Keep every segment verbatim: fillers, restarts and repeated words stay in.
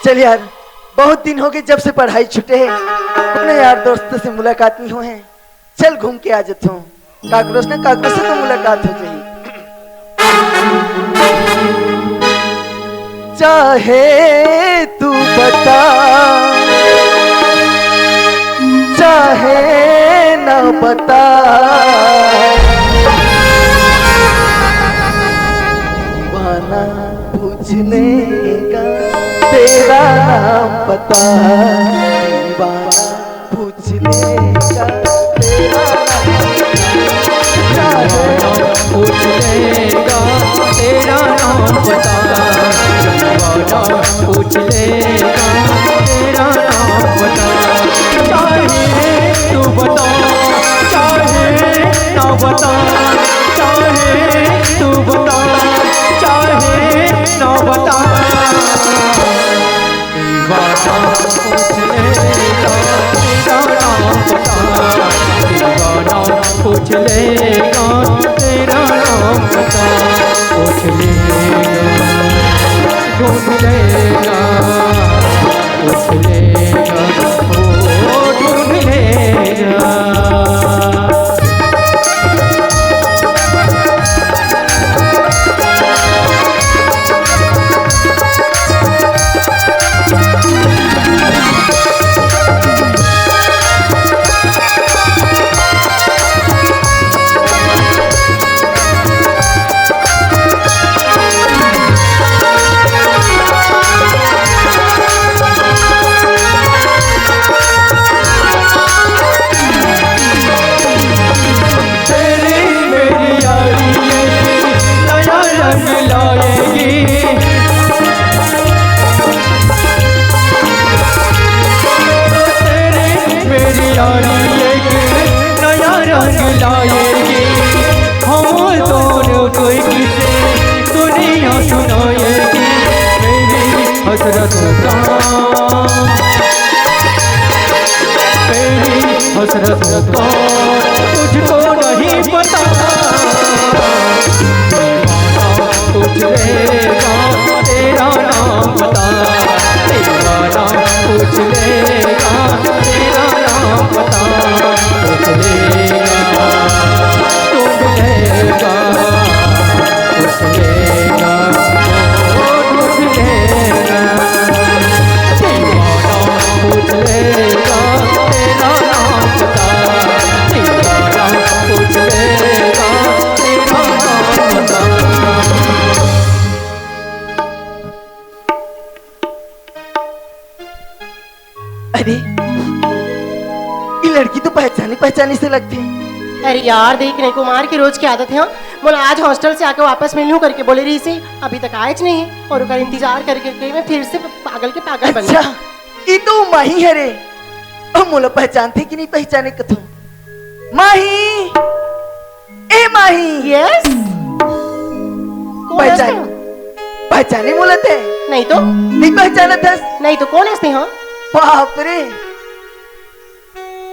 चल यार, बहुत दिन हो गए जब से पढ़ाई छूटे हे, अपने यार दोस्त से मुलाकात नहीं हुए हे। चल घूम के आ जाथों, काकरो से ना काकरो से तो मुलाकात हो जाही। चाहे तू बता, चाहे ना बता, दीवाना पूछ लेगा तेरा नाम पता, दीवाना पूछ लेगा तेरा नाम पता। चाहे पूछ लेगा तेरा नाम पता, दीवाना पूछ लेगा तेरा नाम पता। चाहे तू बता, चाहे ना बता, चाहे तू बता, चाहे ना बता, दीवाना पूछ लेगा तेरा नाम पता, दीवाना पूछ लेगा तेरा नाम पता, पूछ लेगा, ढूंढ लेगा, पूछ लेगा, ओ ढूंढ लेगा। तेरी मेरी यारी एक नया रंग लाएगी। तेरी मेरी यारी एक नया रंग लाएगी। हम दोनों को एक से दुनिया सुनाएगी। मेरी हसरतों का, मेरी हसरतों का तुझको नहीं पता। दीवाना पूछ लेगा तेरा नाम पता, दीवाना पूछ लेगा तेरा नाम पता, पूछ लेगा, ढूंढ लेगा, पूछ लेगा, ओ ढूंढ लेगा। दीवाना पूछ लेगा तेरा नाम पता, दीवाना पूछ लेगा तेरा नाम पता। अरे, ये लड़की तो पहचानी पहचानी से लगती है। अरे यार, देख रहे कुमार की रोज की आदत है, हाँ? बोला आज हॉस्टल से आके वापस मिलूं करके बोले रही सी, अभी तक आए च नहीं है और ओकर इंतजार करके करके मैं फिर से पागल के पागल बन गई। अच्छा, ये तो माही है रे। अब मोला पहचानथे कि नहीं पहचाने कथो। माही, ए माही। यस। कौन पहचान, हस? पहचाने मोला ते? नहीं तो। नहीं पहचानत हस? नहीं तो कौन हस ते, हाँ? बाप रे,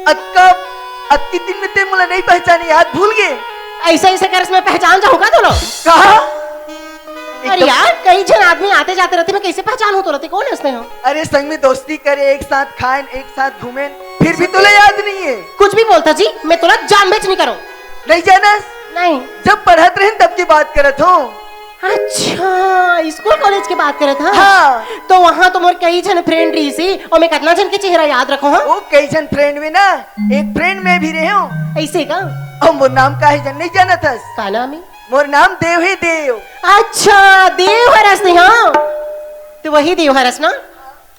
अतका, अतकी दिन में ते मोला नहीं पहचाने, याद भूल गे? ऐसा ऐसा कर मैं पहचान जाऊंगा दोनों। कहा? अरे एकदम। यार, कई झन आदमी आते जाते रहते, मैं कैसे पहचानूं तोला? ते कौन हस ते, हाँ? अरे, संग में दोस्ती करे, एक साथ खाएन, एक साथ घूमेन, फिर भी तोला याद नहीं है? कुछ भी बोलता जी, मैं तोला जानबे च नहीं करो। नहीं जानस? नहीं। जब पढ़त रहेन तब की बात करत हो। अच्छा, स्कूल कॉलेज के बात करत हा? हाँ। तो वहाँ तो मोर कई झन फ्रेंड रही सी, और मैं कितना झन के चेहरा याद रखो, हाँ? वो कई झन फ्रेंड में ना, एक फ्रेंड मैं भी रहे हूँ। ऐसे का? और मोर नाम का है जन नहीं जानत हस? का नाम है? मोर नाम देव है, देव। अच्छा, देव हरस नहीं, हाँ। तो वही देव हरस ना,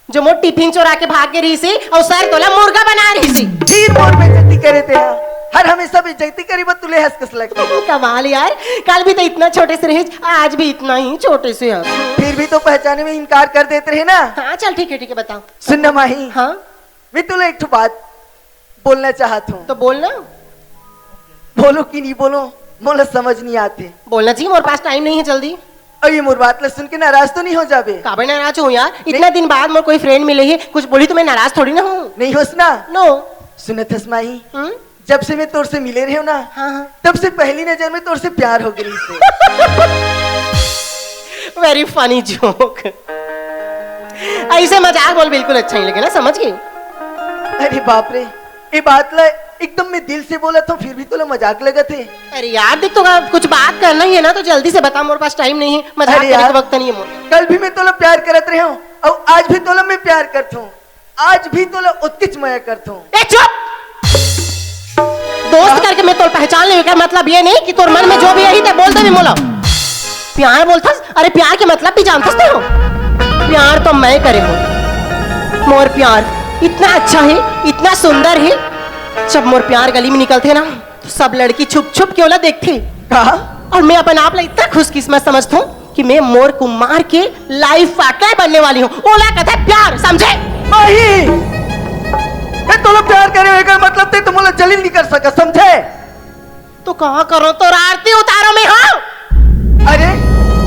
जो मोर टिफिन चोरा के भाग के रही सी और सर तोला मुर्गा बना रही सी। फिर मोर बेइज्जती करे ते हा। हर हमेशा बेइज्जती करी, बस तुले हंस कस लगती। कमाल यार, कल भी तो इतना छोटे से रहे, आज भी इतना ही छोटे से है। फिर भी तो पहचाने में इनकार कर देते रहे ना। हाँ, चल ठीक है, ठीक है, बताओ। सुन ना माही। हाँ? मैं तुला एक ठो बात बोलना चाहत हूँ। तो बोलना। बोलो कि नहीं बोलो, मोला समझ नहीं आते। बोलना जी, मोर पास टाइम नहीं है, जल्दी। अरे मोर बात ला सुन के नाराज तो नहीं हो जाबे? काबर नाराज हूँ यार, इतना दिन बाद मोर कोई फ्रेंड मिले ही, कुछ बोली तो मैं नाराज थोड़ी ना हूँ। नहीं होस ना? नो। सुनत हस माही? हम्म? जब से मैं तोर से मिले रहे हूँ ना, हाँ, हाँ। तब से पहली नजर में तोर से प्यार हो गई से। वेरी फनी जोक। ऐसे मजाक बोल बिल्कुल अच्छा नहीं लगे ना, समझ गई? अरे बाप रे, ये बात ला एकदम मैं दिल से बोलत हूँ, फिर भी तोला मजाक लगत हे। अरे यार देख, तो कुछ बात करना ही है ना, तो जल्दी से बता, मोर पास टाइम नहीं है, मजाक अरे करे यार, के वक्त नहीं है मोर। कल भी मैं तोला प्यार करत रहे हूँ और आज भी तोला मैं प्यार करत हूँ, आज भी तोला उतकिच मया करत हूँ। ए चुप! दोस्त करके मैं तोर पहचान लेवे का मतलब ये नहीं कि तोर मन में जो भी यही ते बोल दे भी मोला। प्यार बोलथस? अरे प्यार के मतलब भी जानथस ते हो? प्यार तो मैं करे हूँ। मोर प्यार इतना अच्छा है, इतना सुंदर है। जब मोर प्यार गली में निकलते ना, तो सब लड़की छुप छुप के ओला देखथे। का? और मैं अपन आप ला इतना खुशकिस्मत समझथूं कि मैं मोर कुमार के लाइफ पार्टनर बनने वाली हूँ। ओला कथे प्यार, समझे? नहीं, मैं तोला प्यार करे हूँ, एकर मतलब ते तो मोला जलील नहीं कर सकत, समझे? तो कहाँ करो तो आरती उतारो मैं, हाँ? अरे,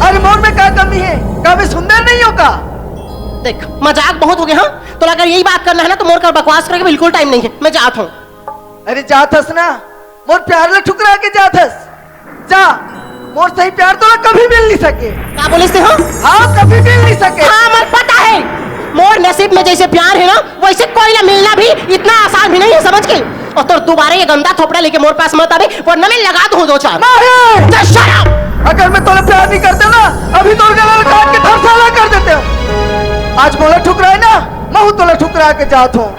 अरे मोर में का कमी है? का मैं सुंदर नहीं हूँ का? देख, मजाक बहुत हो गया, हाँ? तो अगर यही बात करना है ना, तो मोर का बकवास करके बिल्कुल टाइम नहीं है, मैं जात हूँ। अरे जात हस ना, मोर प्यार ला ठुकरा के जात हस। जा, मोर सही प्यार तोला कभी मिल नहीं सके। का बोलिस ते हो? हाँ, कभी मिल नहीं सके। हाँ, मोर पता है, मोर नसीब में जैसे प्यार है ना, वैसे कोई ला मिलना भी इतना आसान भी नहीं है, समझ के? और तो दोबारा ये गंदा थोपड़ा लेके मोर पास मत आवे, वरना मैं लगा दूँ दो चार। नहीं! जा, shut up! अगर मैं तोला प्यार नहीं करते ना, अभी तो गला काट के धरसाला कर देते हो। आज मोला ठुकराए ना, महू तोला ठुकरा के जात हूँ।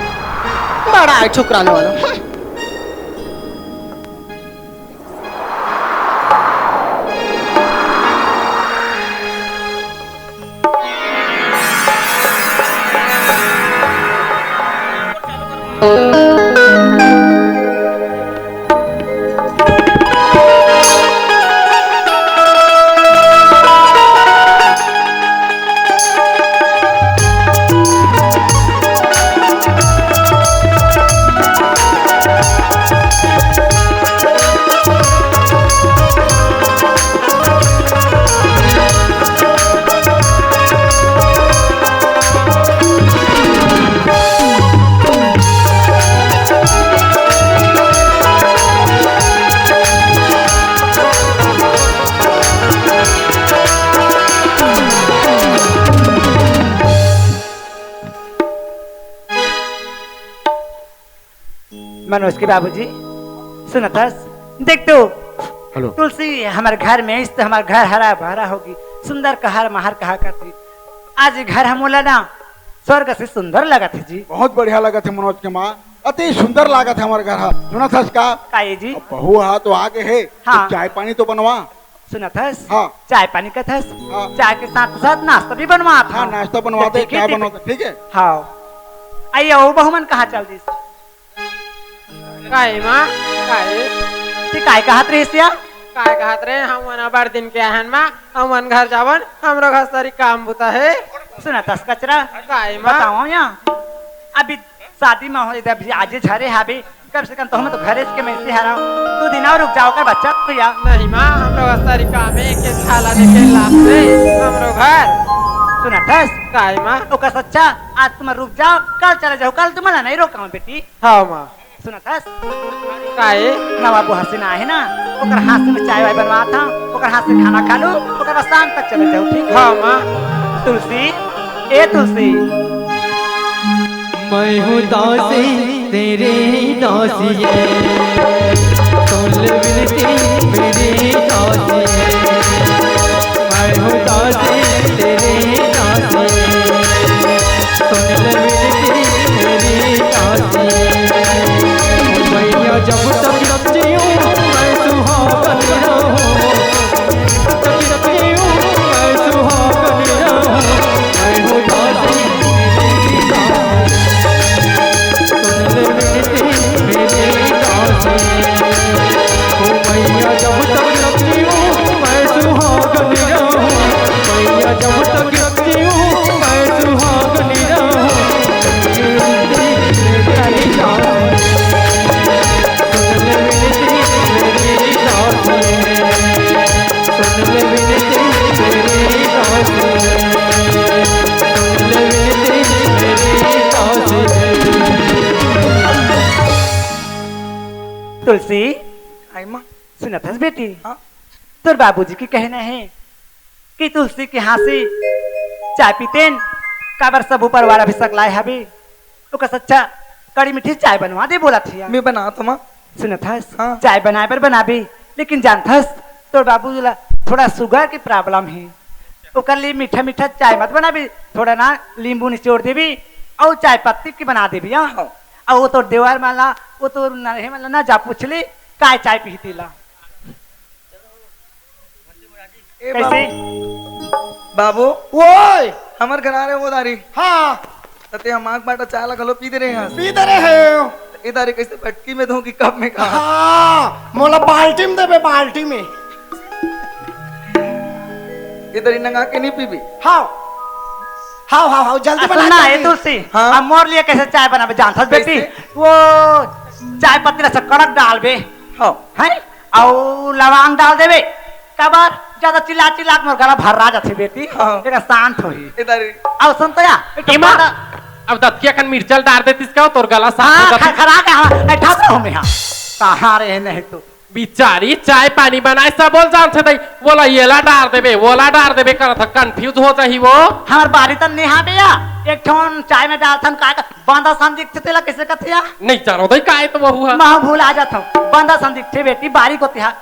बड़ा है ठुकराने वाला। मनोज के बाबूजी, सुनत हस? देख तो, हेलो। तुलसी हमर घर में आइस त हमर घर हरा भरा होगी, सुंदर कहर महर कहा करती। आज ये घर हमोला ना स्वर्ग से सुंदर लगत हे जी। बहुत बढ़िया लगत हे मनोज के माँ, अति सुंदर लागत हे हमर घर ह। सुनत हस का? का ये जी? अब बहू ह तो आगे हे, हाँ। तो चाय पानी तो बनवा। सुनत हस? हाँ। चाय पानी कथस? हाँ। चाय के साथ साथ नाश्ता भी बनवात हाँ, हूँ। नाश्ता बनवा तो दे, ठीक है, चाय ठीक है। बनवा दे, ठीक है? हाँ। आइए, वो बहू मन कहाँ चल दिस? काहे माँ? काहे? ते काय कहत रहिस या? काय कहत रहे, हम मन बड़ दिन के आहन माँ, हम मन घर जावन, हमरो घर सारी काम बुता है। सुनत हस कचरा? काहे माँ? बताओ या। अभी शादी में हो, इधर भी आजे झरे हाबे, कम से कम तो हम तो घरे के में से हरा। दो दिन और रुक जाओ कर बच्चा भैया। नहीं माँ, हमरो घर सारी काम है, के झाला देखे लाभ से, हमरो घर। सुनत हस? काहे माँ? ओकर सच्चा, आज तुम रुक जाओ, कल चले जाओ, कल तुम्हारा नहीं रोका हूँ बेटी। हाँ माँ। सुनत हस? काहे? नवा बहू हसीना आहे ना, ओकर हाथ से मैं चाय वाय बनवात हूँ, ओकर हाथ से खाना खा लू, ओकर बाद शाम तक चले जाओ, ठीक? हाँ माँ। तुलसी, ए तुलसी। मैं हूँ दासी, तेरी दासी है, सुन ले विनती मेरी दासी है। मैं हूँ दासी, तेरी दासी, सुन ले विनती मेरी दासी। मैया जब तक जीऊँ मैं सुहागन रहूँ, जब तक जीऊँ मैं सुहागन रहूँ। मैं हूँ दासी, तेरी दासी। सुन ले विनती मेरी दासी। ओ मैया जब तक जीऊँ मैं सुहागन रहूँ। मैया जब तक जीऊँ मैं सुहागन रहूँ। सुन ले विनती मेरी दासी। सुन ले विनती मेरी दासी। सुन ले विनती मेरी दासी। सुन ले विनती मेरी दासी। तुलसी, आई माँ। सुनत हस बेटी? हाँ। तोर बाबूजी के कहना है कि तुलसी के हाथ से चाय पीतेन काबर सब ऊपर वाला भी सकलाय हबे, ओकर से अच्छा कड़ी मीठी चाय बनवा दे बोलत हँव। मैं बनात हँव माँ। सुनत हस? हाँ। चाय बनाय बर बनाबे, लेकिन जानत हस, तोर बाबू ला थोड़ा sugar के problem हे, ओकर लिए मीठा मीठा चाय मत बनाबे, थोड़ा ना नींबू निचोड़ देबे अउ चाय पत्ती के बना देबे, हाँ? हाँ। अउ वो तोर देवर मन ला, वो तोर नरहे मन ला ना जा पूछ ले, काय चाय पीही तेला। ए कैसे? बाबू, बाबू, ओए! हमर घर आ रहे वो दारी। हाँ। त तें हमार बाटा चाय ला घलो पी दे रहे हस। पी दे रहे हँव। ए दारी, कैसे बटकी में धों कि कप में का? हाँ, मोला बाल्टी में देबे, बाल्टी में। ए दारी, नंगा के नहीं पीबे? हाँ। हाँ, हाँ, हाँ, जल्दी आ, बना, सुन ना, जल्दी। ए तुलसी, हाँ? अब मोर लिए कैसे चाय बनाबे जानत हस बेटी? कैसे? वो चाय पत्ती ला से कड़क डालबे। हाँ। हैं? अउ लवांग डाल देबे, काबर ज्यादा चिल्ला चिल्ला के मोर गला भर्रा जाथे बेटी। हाँ। तेरा शांत होही। ए दारी। अउ सुन तो या, एक ठो ए माँ, बात अब दतकिया कन मिर्चा ल डार देतिस का, तोर गला साफ हो हाँ, जाथे। खरखरा के हाँ, ए, ठाप रहो मैं हाँ। कहाँ रहे नहीं तो। बिचारी चाय पानी बनाए सब बोल जानथे दई, वोला येला डार देबे, वोला डार देबे करत ह, confuse हो जाही वो। हमर बारी तन नहीं हाँ भैया, एक ठोन चाय में डालथन का, बांदा सन दिखथे तेला कैसे कथे या? नहीं जानो दई का ए तो वहू ह। मैं भुला जात हँव, बांदा सन दिखथे बेटी, बारी को तिहा।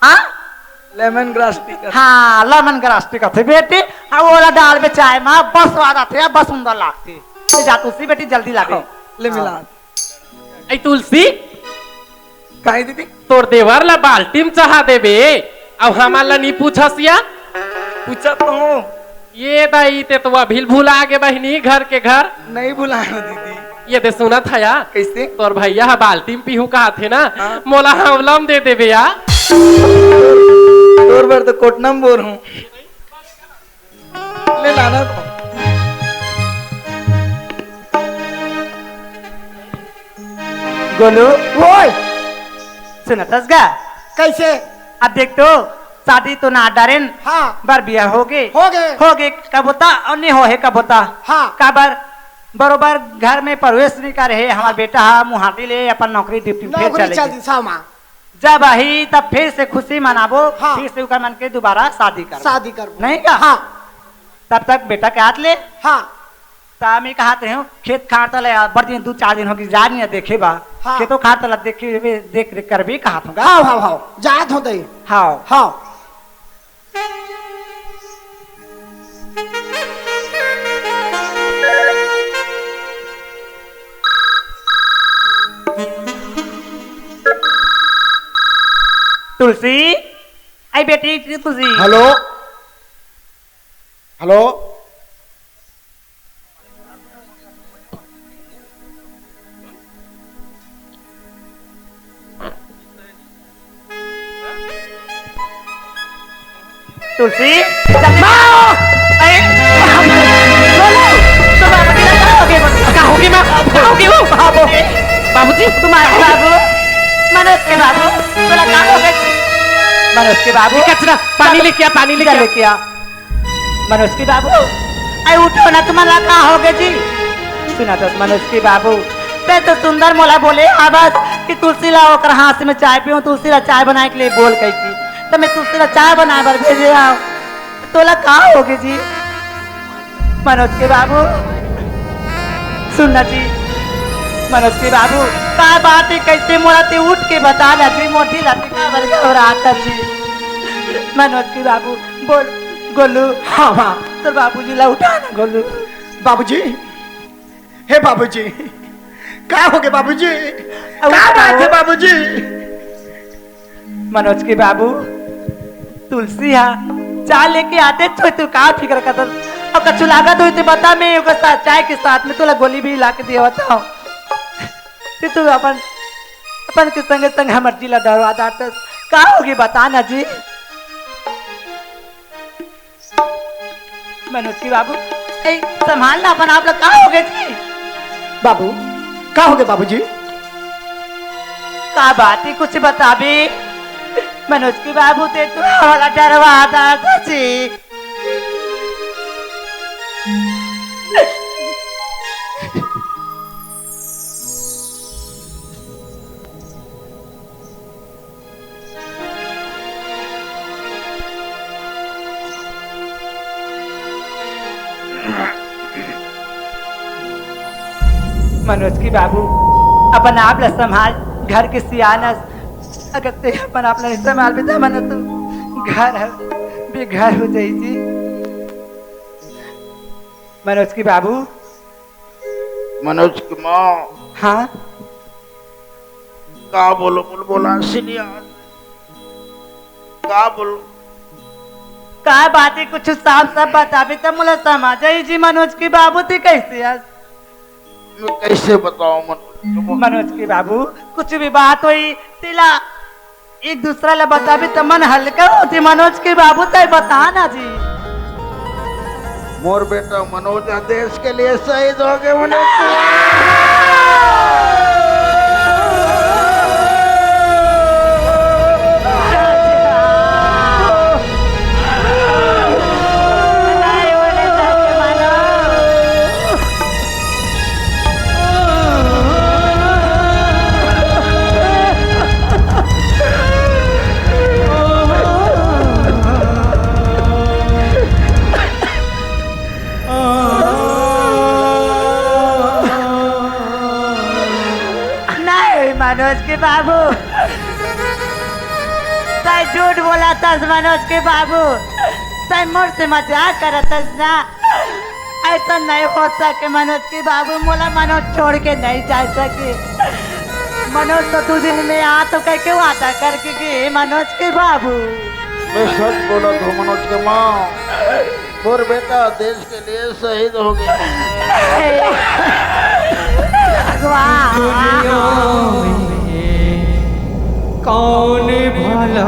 हाँ? Lemon grass tea का। हाँ, lemon grass tea कथे बेटी। हाँ, वोला डालबे चाय मा, बस स्वाद आथे, बस सुंदर लागथे। ले जा तुलसी बेटी, जल्दी लागे। हाँ, ले मिला। हाँ। ए तुलसी, काहे दीदी? तोर देवर ला बाल्टी में चढ़ा देबे, अब हमन ला नहीं पूछस या? पूछत तो हँव। ए दाई, तें तो अभी भुला गे बहिनी, घर के घर। नहीं भुलाए हँव दीदी। ए दे सुनत हया? कैसे? तोर भैया ह बाल्टी में पीहूँ कहत हे ना, हाँ। मोला हवला में दे देबे या। तोर बर तो कोटना में बोर हँव। ले लाना तो। गोलू। ओए! सुनत हस गा? कैसे? अब देख तो, शादी तो ना डारेन। हाँ। बर बिहा होगे। होगे। होगे कबो त अउ नहीं होहे कबो त। हाँ। काबर बरोबर घर में प्रवेश नहीं करे हे, हमर बेटा ह मुहाटी ले अपन नौकरी ड्यूटी में फेर नौकरी चले चल गे। दिस, हाँ माँ। जब आही तब फिर से खुशी मनाबो, हाँ। फिर से ओकर मन के दोबारा शादी करबो। शादी करबो। नहीं का? हाँ। तब तक बेटा के हाथ ले। हाँ। त मैं कहत रहेंव, खेत खार तले बड़ दिन, दू चार दिन होगे, जा नहीं देखे बा। हाँ। खेतो खार तले देखे, देख रेख करबे कहत हँव। हाँ, हाँ, हाँ। जात हँव दई। हाँ। हाँ। तुलसी, आई बेटी तुलसी। Hello, hello. तुलसी, जल्दी माँ! अरे, बोलो, तो बाबूजी का का होगे? का होगे माँ? का होगे वो? बाबू। बाबूजी? तुम्हारे बाबू, मनोज के बाबू, तोला का होगे? मनोज के बाबू। कचरा, पानी लेके आ, पानी लेके आ। लेके आ। मनोज के बाबू, अरे उठो ना, तुम्हारा का होगे जी? सुनत हस मनोज के बाबू, तें तो सुंदर मोला बोले हवस कि तुलसी ला ओकर हाथ में चाय पीऊँ, तुलसी ला चाय बनाए के लिए बोल कहिके। त मैं तुलसी ला चाय बनाए बर भेजे हँव। तोला का होगे जी? मनोज के बाबू, सुन ना जी। मनोज के बाबू, का बात हे, कैसे मोला तें उठ के बता ना जी, मोटी लाती काबर घबरात हस जी। मनोज के बाबू, बोल, गोलू। हाँ, हाँ। तोर बाबूजी ला उठा ना, गोलू। बाबूजी, हे बाबूजी, का होगे बाबूजी? अउ का बात हे बताओ। बाबूजी? मनोज के बाबू, तुलसी हा चाय लेके आते तो तू का फिकर करत हस? अउ कछु लागत होही त बता, मैं ओकर साथ, चाय के साथ में तोला गोली भी ला के देवत हँव। त तू अपन, अपन के संगे संग हमर जी ला डरवा डारत हस। का होगे बता ना जी। मनोज के बाबू, ए, संभाल ना अपन आप ला, का होगे जी? बाबू, का होगे बाबूजी? का बात हे, कुछ बताबे? मनोज के बाबू, तें तो हमला डरवा डारत हस जी। मनोज के बाबू, अपन आप ला संभाल, घर के सियान अस। अगर ते अपन आप ला नहीं संभालबे, त हमन तो घर ह बेघर हो जाई जी। मनोज के बाबू। मनोज के माँ। हाँ। का बोलो, बोल, बोला सिनिया। का बोलो? का बात हे, कुछ साफ साफ बताबे त मोला समझ आई जी। मनोज के बाबू, ते कैसे अस? मैं कैसे बताऊं मनोज के बाबू? मनोज के बाबू, कुछ भी बात होई, तेला एक दूसरा ला बताबे त मन हल्का होथे। मनोज के बाबू, तैं बता ना जी। मोर बेटा मनोज ह देश के लिए शहीद हो गए, मनोज। नहीं, मनोज के बाबू, तैं झूठ बोलत हस, मनोज के बाबू, तैं मोर से मजाक करत हस ना। ऐसा नहीं हो सके मनोज के बाबू, मोला मनोज छोड़ के नहीं जा सके। मनोज तो दू दिन में आ तो कह के वादा करके गए मनोज के बाबू। मैं सच बोलत हूँ मनोज के माँ, मोर बेटा देश के लिए शहीद हो गया। भगवान। दुनिया में कौन भला,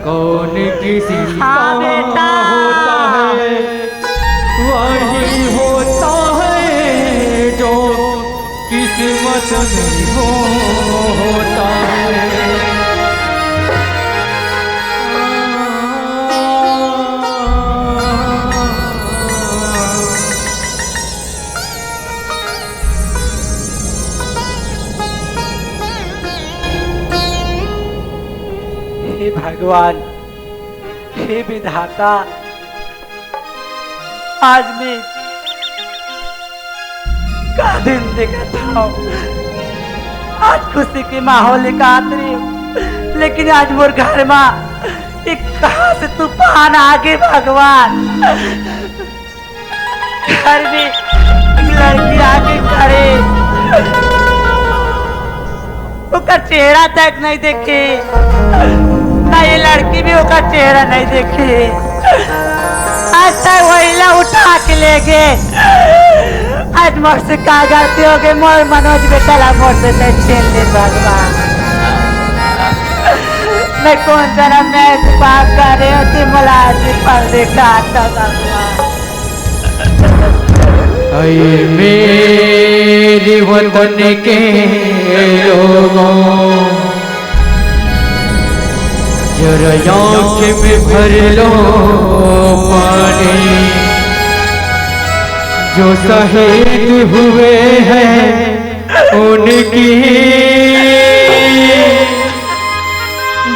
कौन किसी हाँ का बेटा। होता है, वही होता है जो किस्मत में होता है। हे भगवान, हे विधाता, आज मैं का दिन देखत हव। आज खुशी के माहौल एकात रहे, लेकिन आज मोर घर मा एक कहाँ से तूफान आगे भगवान। घर में एक लड़की आके खड़े, ओकर चेहरा तक नहीं देखे, ना ये लड़की भी ओकर चेहरा नहीं देखे। आज तक वही ला उठा के ले गए। आज मोर से का गलती हो गई, मोर मनोज बेटा ला मोर से तैं छीन ले भगवान। मैं कौन जन्म में ऐसे पाप करे होती, मोला आज फल देखा था भगवान। ऐ मेरे वतन के लोगों, जरा आँख में भर लो पानी। जो शहीद हुए हैं उनकी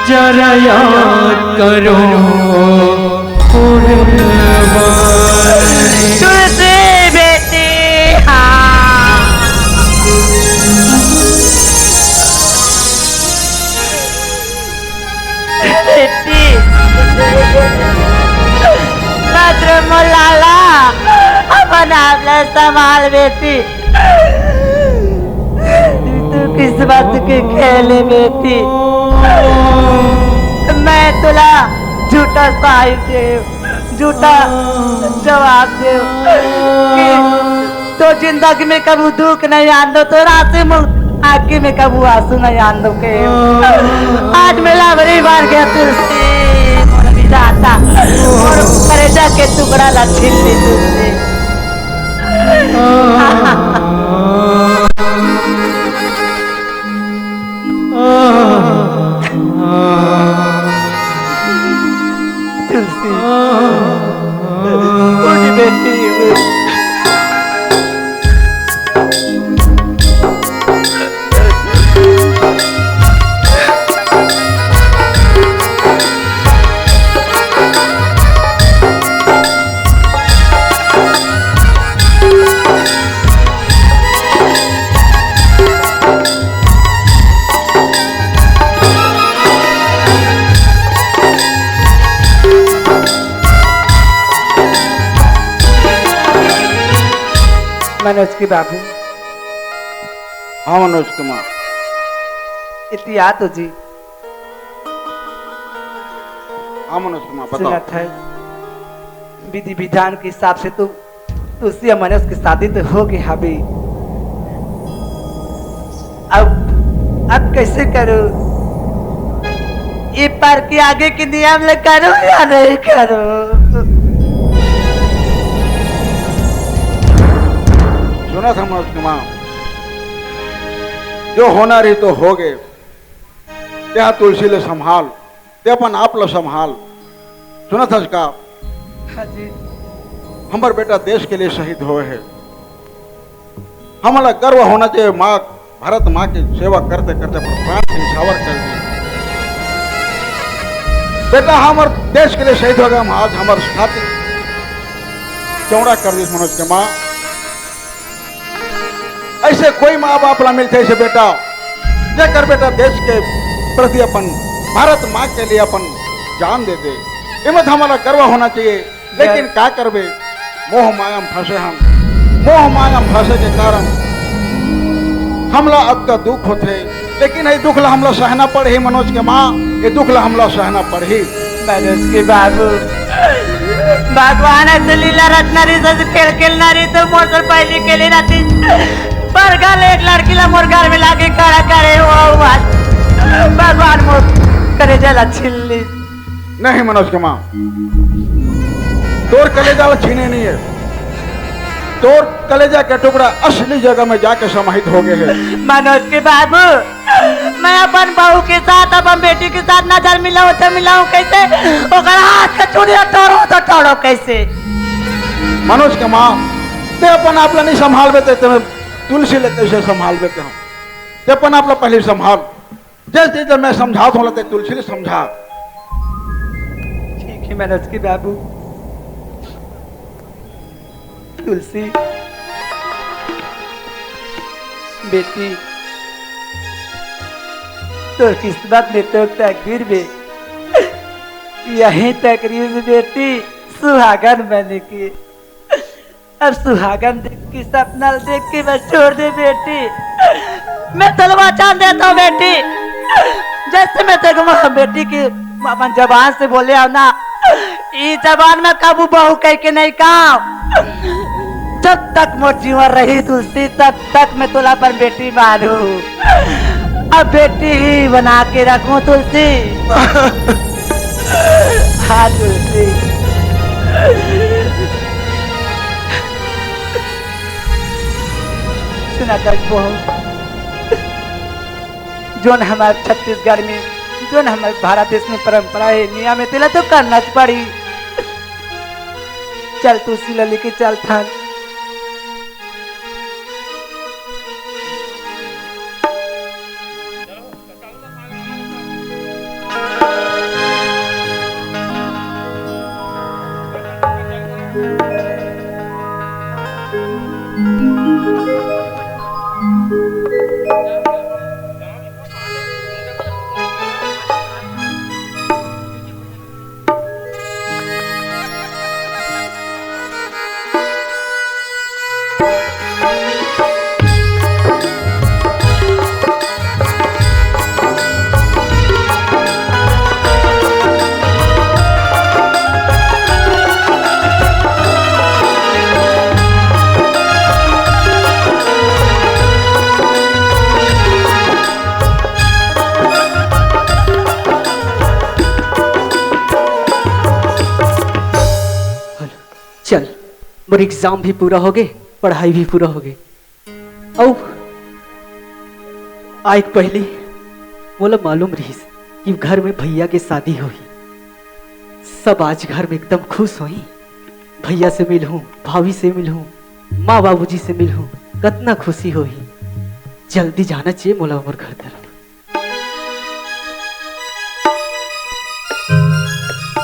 जरा याद करो कुर्बानी। तुलसी बेटी, हाँ। बेटी, भद्र मोलाला, अपन आप ला संभाल बेटी। तू किस्मत के खेल हे बेटी। मैं तुला झूठा साई देव, झूठा जवाब देव कि तो जिंदगी में कभू दुख नहीं आन दो, तो रात में आँखी में कभू आंसू नहीं आन दो के। आज मैं लावरी मार गया तुलसी, मोर विधाता, मोर करेजा के टुकड़ा ला छीन ली तुलसी। तुलसी, उठ बेटी, उठ। मनोज के बाबू। हाँ मनोज के माँ। इतिया तो जी। हाँ मनोज के माँ, बताओ। सुनत है, विधि विधान के हिसाब से तो तुलसी अउ मनोज के शादी तो हो गे हवे। अब, अब कैसे करूं? ये पर के आगे के नियम ले करूं या नहीं करूं? सुनत हस मनोज के माँ, जो होना रही तो हो गे। तें तुलसी ले संभाल, तें अपन आप ल संभाल। सुनत हस का? हाँ जी। हमर बेटा देश के लिए शहीद होए हे। हमला गर्व होना चाहिए, माँ, भारत माँ के सेवा करते करते अपन प्राण के निछावर कर दिस। बेटा हमर देश के लिए शहीद हो गे, हम आज हमर छाती चौड़ा कर दिस मनोज के माँ। ऐसे कोई माँ बाप ला मिलथे ऐसे बेटा, जेकर बेटा देश के प्रति अपन, भारत माँ के लिए अपन जान दे दे। एमा तो हमला गर्व होना चाहिए, लेकिन का करबे, मोह माया में फंसे हन। मोह माया में फंसे के कारण हमला अतका दुख होथे, लेकिन ये दुख ला हमला सहना पड़ही मनोज के माँ, ये दुख ला हमला सहना पड़ही। मनोज के बाबू, भगवान ऐसे लीला रचना रही, ऐसे खेल खेलना रही, तो मोर सर पहली के लिए रहती। पर घर एक लड़की ला मोर घर में लाके खड़ा करे हो, भगवान मोर करेजा ला छीन ली। नहीं मनोज के माँ, तोर कलेजा ला छीने नहीं है। तोर कलेजा के टुकड़ा असली जगह में जाके समाहित हो गे हे। मनोज के बाबू, मैं अपन बहू के साथ, अपन बेटी के साथ नजर मिलाऊं तो मिलाऊं कैसे? ओकर हाथ के चूड़िया तोड़ो तो तोड़ो कैसे? मनोज के माँ, तें अपन आप ला नहीं संभालबे ते, ते मैं तुलसी ले कैसे संभालबे ते हम? तें अपन आप ला पहले संभाल। जैसे जब मैं समझात हों ला तें तुलसी ले समझा। ठीक है मनोज के बाबू। तुलसी, बेटी, तोर किस्मत में, तोर तकदीर में यही तकदीर बेटी सुहागन बने के। अब सुहागन देख के, सपना देख के बस छोड़ दे बेटी। मैं तोला वचन देत हों बेटी, जैसे मैं तेरे को बेटी की अपन जबान से बोले हूं ना, ई जबान में कबू बहू कह के नहीं कहा। जब तक मोर जीवन रही तुलसी, तब तक मैं तोला अपन बेटी मानू। अब बेटी ही बना के रखूं तुलसी। हाँ तुलसी। सुना कर बहू, जोन हमर छत्तीसगढ़ में, जोन हमर भारत देश में परंपरा हे, नियम हे, तेला तो करना च पड़ही। चल तुलसी ला लेके चल थान। चल, मोर exam भी पूरा होगे, पढ़ाई भी पूरा होगे। अउ आइक पहिली मोला मालूम रहिस कि घर में भैया के शादी होही। सब आज घर में एकदम खुश होही। भैया से मिलहूं, भाभी से मिलहूं, माँ बाबूजी से मिलहूं, कतना खुशी होही। जल्दी जाना चाहिए मोला मोर घर तरफ।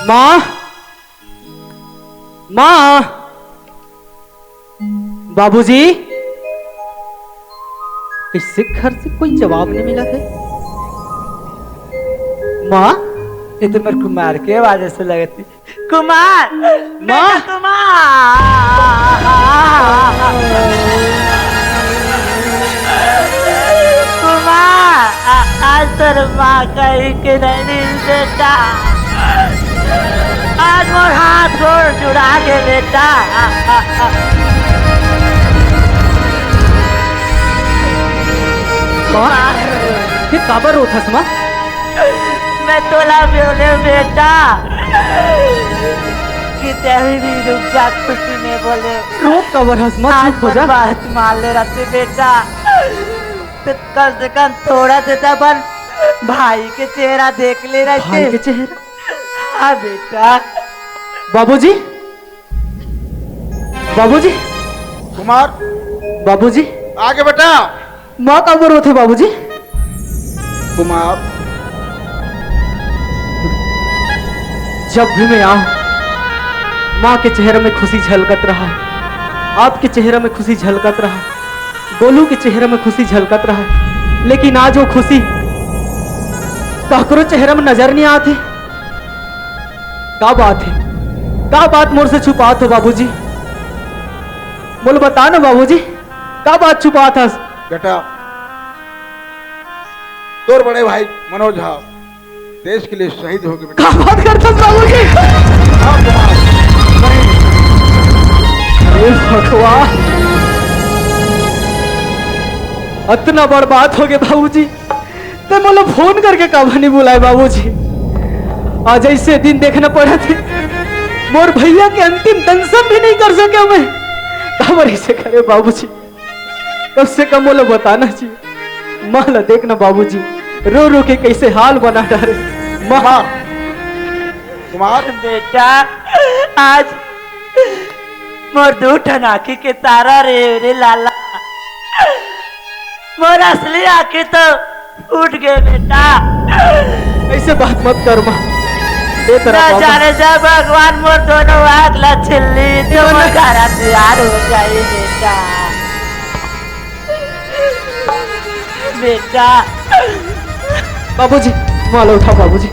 माँ, माँ, बाबूजी, कइसे घर से कोई जवाब नहीं मिलत हे? माँ, ये तो मोर कुमार के आवाज से लगत हे। कुमार, बेटा माँ। कुमार। कुमार, आ-, आज तोर माँ कहीं के नहीं मिल बेटा। आज मोर हाथ गोड़ जुड़ा गे बेटा। माँ, फिर काबर रोथस माँ? मैं तोला बोले बेटा कि तेरी भी रुक जा खुशी में बोले। रोत काबर हस माँ, आज चुप हो जा। बात मान ले रहते बेटा, तो कम से कम थोड़ा से तो अपन भाई के चेहरा देख ले रहते। भाई के चेहरा? हाँ बेटा। बाबूजी, बाबूजी। कुमार। बाबूजी। आगे बेटा। माँ काबर रोथे बाबूजी? कुमार। जब भी मैं आऊं, माँ के चेहरा में खुशी झलकत रहा है, आपके चेहरा में खुशी झलकत रहा है, गोलू के चेहरा में खुशी झलकत रहा है, लेकिन आज वो खुशी काकरो चेहरा में नजर नहीं आती। का बात है? का बात मोर से छुपात हो बाबूजी? बोल बता ना बाबूजी, का बात छुपात हस? बेटा, तोर बड़े भाई मनोज हा देश के लिए शहीद हो गए बेटा। का बात करत हस बाबूजी? हाँ, कुमार, शहीद। अरे भगवान, अतना बड़ बात हो गए बाबूजी। ते मोला फोन करके काबर नहीं बुलाए बाबूजी? आज ऐसे दिन देखना पड़ा थे, मोर भैया के अंतिम दंशन भी नहीं कर सके मैं। काबर ऐसे करे बाबूजी? कम से कम मोला बताना चाहिए। माँ ला देखना बाबूजी, रो रो के कैसे हाल बना डारे। माँ। कुमार। कुमार। बेटा, आज मोर दू ठन आँखी के तारा रे, रे लाला। मोर असली आँखी तो फूट गए बेटा। ऐसे बात मत कर माँ। ए तरह ना बाबा। जाने जा भगवान मोर दोनों आँख ला छिल्ली तो ये मोर ना। घर अंधियार हो जाए बेटा। बेटा। बाबूजी, माँ ला उठा बाबूजी।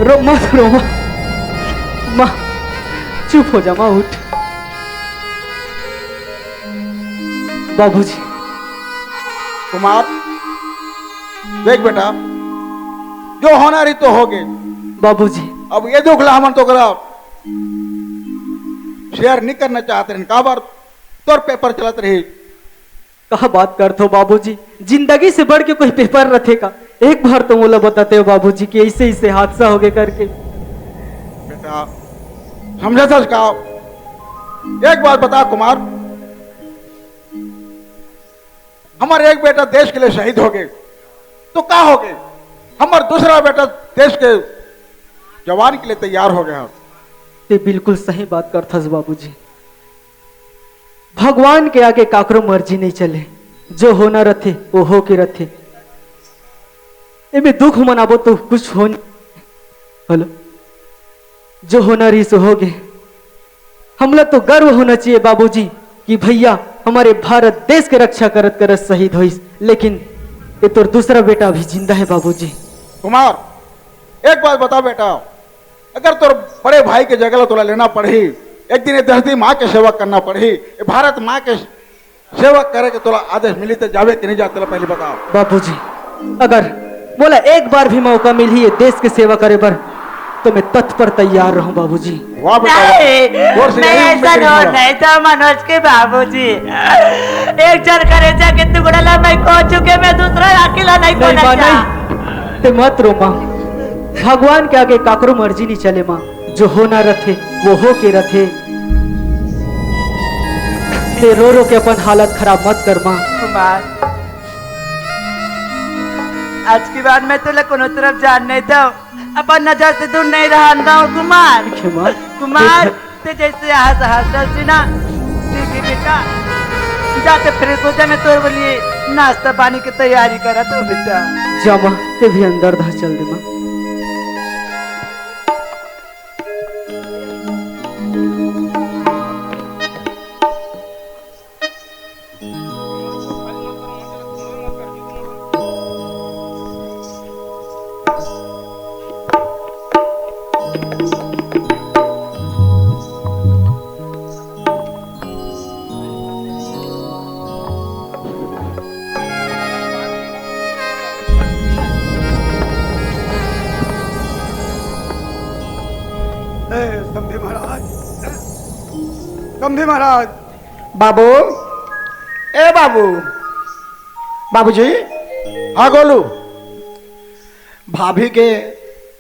रो मत रो माँ। माँ, चुप हो जा माँ, उठ। बाबूजी। कुमार, देख बेटा, जो होना रही तो हो गए। बाबूजी। अब ये दुख ला हमन तो करा शेयर नहीं करना चाहते रहन, काबर तोर पेपर चलत रही। का बात करत हो बाबूजी, जिंदगी से बढ़ के कोई पेपर रथे का? एक बार तो मोला बताते हो बाबूजी कि ऐसे ऐसे हादसा हो गए करके। बेटा, समझे सच का? एक बात बता कुमार, हमर एक बेटा देश के लिए शहीद हो गए, तो का हो गए? हमर दूसरा बेटा देश के जवान के लिए तैयार हो गया। ते बिल्कुल सही बात करथस बाबूजी। भगवान के आगे काकरो मर्जी नहीं चले, जो होना रथे, वो हो के रथे। एमे दुख मनाबो तो कुछ हो नहीं। हेलो, जो होना रहिस, वो हो गे। हमला तो गर्व होना चाहिए बाबूजी कि भैया हमारे भारत देश के रक्षा करत करत शहीद होइस, लेकिन ये तोर दूसरा बेटा अभी जिंदा है बाबूजी। कुमार, एक बात बता बेटा, अगर तोर बड़े भाई के जगह ला तोला लेना पड़ही, एक दिन ये धरती माँ के सेवा करना पड़ही, ये भारत माँ के सेवा करे के तोला आदेश मिली तो जावे कि नहीं जावे, तोला पहले बताओ। बाबूजी, अगर मोला एक बार भी मौका मिलही ये देश के सेवा करे बर, तो मैं तत्पर तैयार रहूं बाबूजी। वाह बेटा, वाह। नहीं, जोर से मैं यही ऐसा उम्मीद नहीं, नहीं था मनोज के बाबूजी। एक जन करेजा के टुकड़ा ला मैं खो चुके, मैं दूसरा अकेला नहीं नहीं, खोना माँ, चाह। नहीं। ते मत रो माँ, भगवान के आगे काकरो मर्जी नहीं चले माँ। जो होना रथे, वो हो के रथे। ते रो रो के अपन हालत खराब मत कर माँ। कुमार, आज के बाद मैं तोला कोनो तरफ जान नहीं दो, अपन नजर से दूर नहीं रहन दो कुमार। ठीक है माँ। कुमार, ठीक है। ते जैसे हंस हंस डलसी ना, ठीक है बेटा, जाते फ्रेश हो जा, मैं तोर लिए नाश्ता पानी की तैयारी करत हो बेटा। जा माँ, ते भी अंदर धा चल दे माँ। समधी महाराज। बाबू, ए बाबू, बाबूजी। हाँ गोलू। भाभी के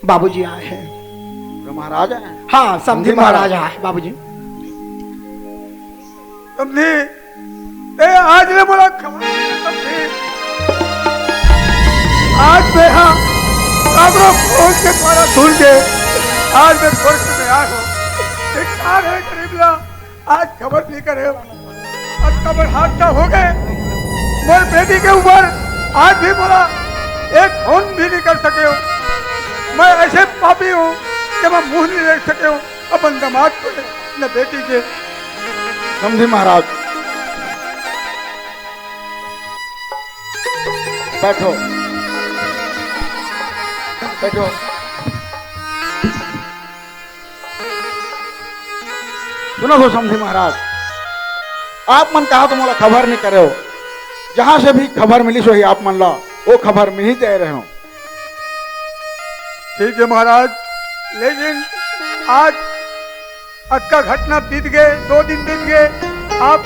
बाबूजी आए हैं। महाराज आए हैं? हाँ, समधी महाराज आए हैं बाबूजी। समधी, ए, आज ले मोला खबर नहीं, समधी। आज मैं हाँ, काकरो फोन के द्वारा सुन के, आज मैं थोड़े से तैयार हूँ। एक कार है गरीब ला, आज खबर नहीं करे हो। अतना बड़ हादसा हो गए, मोर बेटी के ऊपर आज भी मोला एक फोन भी नहीं कर सके हो। मैं ऐसे पापी हूँ कि मैं मुंह नहीं देख सके हूँ अपन दामाद को, न बेटी के। समधी महाराज, बैठो, बैठो। सुनत हो समधी महाराज, आप मन कहा तो मोला खबर नहीं करे हो। जहां से भी खबर मिली सोही आप मन ला, वो खबर में ही दे रहे हो। ठीक है महाराज, लेकिन आज अतका घटना बीत गए, दो दिन बीत गए, आप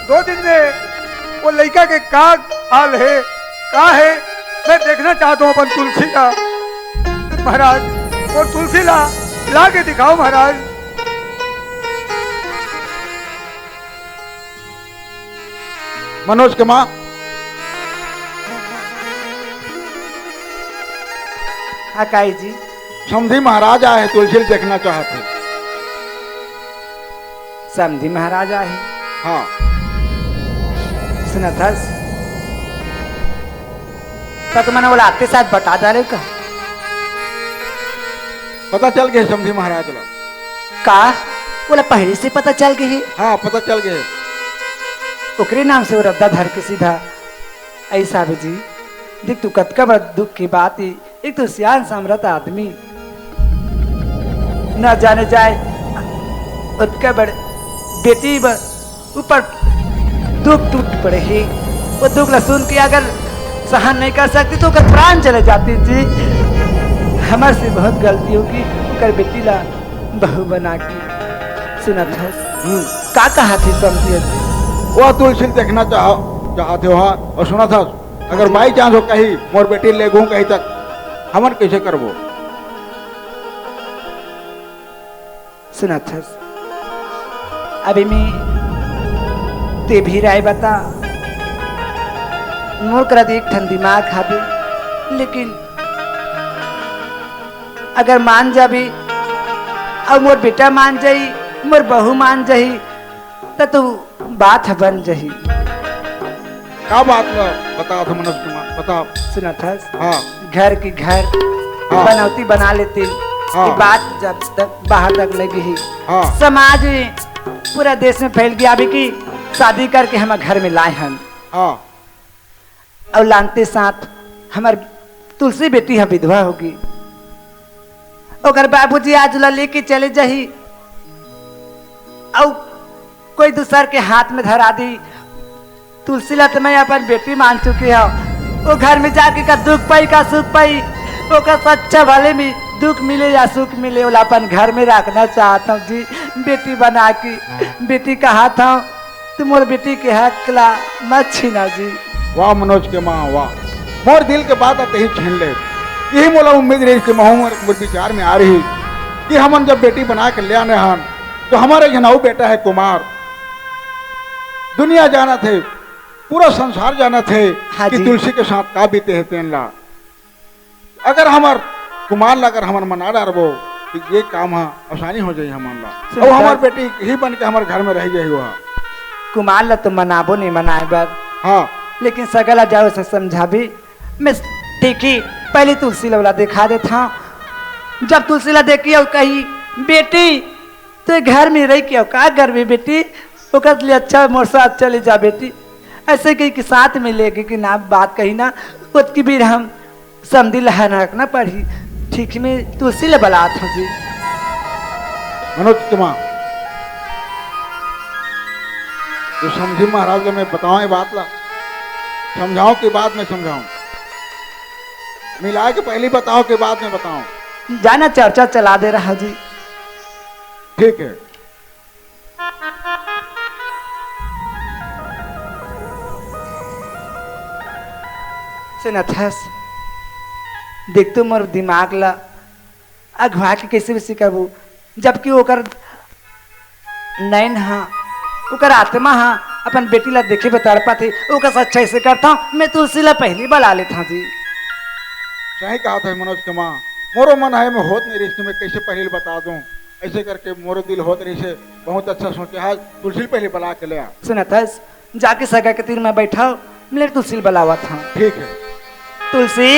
दो दिन में वो लइका के का हाल है, का है, मैं देखना चाहता हूँ अपन तुलसी का। महाराज, वो तुलसी ला, ला के दिखाओ महाराज। मनोज के माँ। हाँ, काई जी? समधी महाराज आए हैं, तुलसी ल देखना चाहत हे। समधी महाराज आए हैं? हाँ। सुनत हस? त तुमन ओला आते साथ बता डाले का? पता चल गए समधी महाराज ला। का? ओला पहले से पता चल गए? हाँ, पता चल गए। ओकरे नाम से वो रद्दा धर के सीधा। ऐसा भी जी, देख तू कतका बड़ा दुख की बात ही। एक तो सियान सामरथ आदमी, ना जाने जाए, ओतका बड़ बेटी ब-, ऊपर दुख टूट पड़े ही। वो दुख ला सुन के अगर सहन नहीं कर सकती तो ओकर प्राण चले जाती जी। हमर से बहुत गलती होगी, ओकर बेटी ला बहू बना के। सुनत हस? हम्म। का कहा थी समझिए? वो तुलसी देखना चाह, चाहते हो, हाँ? और सुनत हस? अगर by chance हो कहीं मोर बेटी ले गूं कहीं तक, हमन कैसे करबो? सुनत हस? अभी मैं ते भी राय बता, मोर करा तो एक ठन दिमाग हावे, लेकिन अगर मान जाबे, अउ मोर बेटा मान जाही, मोर बहू मान जाही, त तो बात ह बन जाही। का बात ल बता मनोज कुमार, बता। सुनत हस? हाँ। घर की घर हाँ। बनौती बना लेते, हाँ। ये बात जब तक बाहर तक लगी ही, हाँ। समाज में, पूरा देश में फैल गया अभी कि शादी करके हम घर में लाए हन। हाँ। अउ लानते साथ हमर तुलसी बेटी ह विधवा होगी। ओकर बाबूजी आज ओला लेके चले जाही, अउ कोई दूसर के हाथ में धरा दी। तुलसी ला तो मैं अपन बेटी मान चुके हव। वो घर में जाके का दुख पाई, का सुख पाई, ओकर से अच्छा भले में दुख मिले या सुख मिले, ओला अपन घर में रखना चाहत हव जी, बेटी बना के। बेटी कहत हव, तू मोर बेटी के हक ला मत छीना जी। वाह मनोज के माँ, वाह। मोर दिल के बात तही छीन ले। यही मोला उम्मीद रही कि महू मोर, मोर विचार में आ रही कि हमन जब बेटी बना के ले आने हन, तो हमर एक झन अउ बेटा है कुमार। दुनिया जानत हे, पूरा संसार जानत हे हाँ कि जी। तुलसी के साथ का बीते हे तेन ला। अगर हमर कुमार ला अगर हमन मना डारबो, तो ये काम ह आसानी हो जाही हमन ला। सुन अउ हमर सर। बेटी ही बन के हमर घर में रह जाही ओहा। कुमार ला तो मनाबो नहीं मनाए बर। हाँ। लेकिन सगा ला जाओ से समझाबी। मैं देखी, पहले तुलसी ला ओला देखा देत हव। जब तुलसी ला देखी अउ कही, "बेटी, तू घर में रह के अउ का करबे बेटी? ओकर ले अच्छा मोर साथ चले जा बेटी।" ऐसे कही कि साथ में लेके कि ना बात कही ना, ओतकी बेर हम समधी ला हन रखना पड़ही। ठीक में तुलसी ला बलात हव जी। मनोज कुमार, तो समधी महाराज ला मैं बताऊं ये बात ला, समझाऊं कि बाद में समझाऊं? मिलाए के पहले बताओ कि बाद में बताओ? जाना चर्चा चला दे रहा जी। ठीक है। सुनत हस, देख तो मोर दिमाग ला अघवा के कैसे भी सिखाबू, जबकि ओकर नैन हा, ओकर आत्मा हा अपन बेटी ला देखे बर तड़पत हे। ओकर से अच्छा ऐसे करता हूँ, मैं तुलसी ला पहली बला लेता हूँ जी। सही कहा था मनोज के माँ, मोरो मन है, मैं होत नहीं रही, मैं कैसे पहली बता दूँ। ऐसे करके मोरो दिल होत रही से, बहुत अच्छा सोचे, आज तुलसी पहली बला के ले आ। सुनत हस, जाके सगा के तीर में बैठा, मैं तुलसी बलावत हूँ। ठीक है। तुलसी,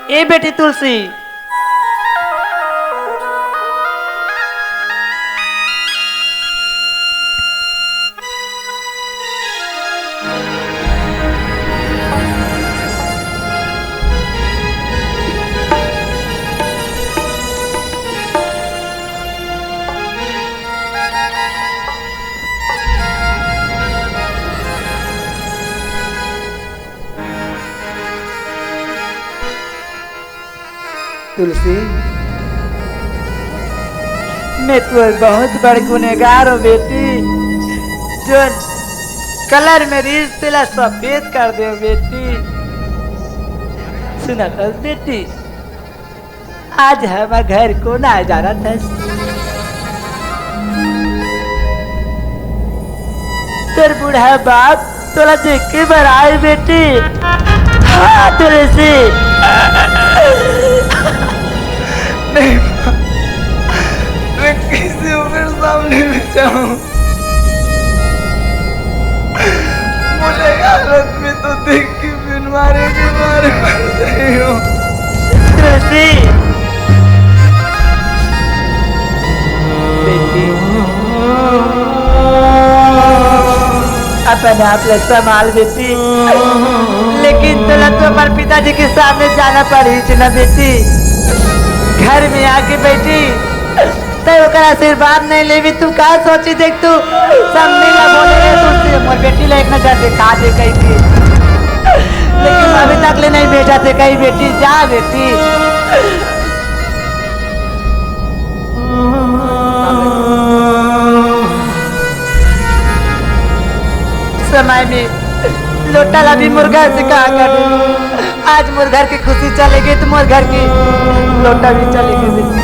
ए बेटी तुलसी। तुलसी, मैं तोर बहुत बड़ गुनहगार हूँ बेटी, जो कलर में रिश्ते ला सफेद कर दे बेटी। सुनत हस बेटी, आज हमर घर कोन आए जानत हस? तोर बूढ़ा बाप तोला देखे बर आए बेटी। हाँ तुलसी। नहीं माँ, मैं कैसे ओकर सामने में जाऊं? मोला ये हालत में तो देख के बिन मारे के मारे मर जाई हूँ। तुलसी, बेटी, अपन आप ला संभाल बेटी, लेकिन तोला तो अपन पिताजी के सामने जाना पड़ही ना बेटी। घर में आके बैठी, तै ओकर आशीर्वाद नहीं लेबे, तू का सोची? देख, तू सामने ला बोले रे, तुलसी, मोर बेटी ला एक नजर दिखा दे कही थी, लेकिन अभी तक ले नहीं भेजा थे कही। बेटी, जा बेटी। समय में लोटा ला भी मोर घर से कहा कर। आज मोर घर की खुशी चले गई तो मोर घर की लोटा भी चले गई बेटी।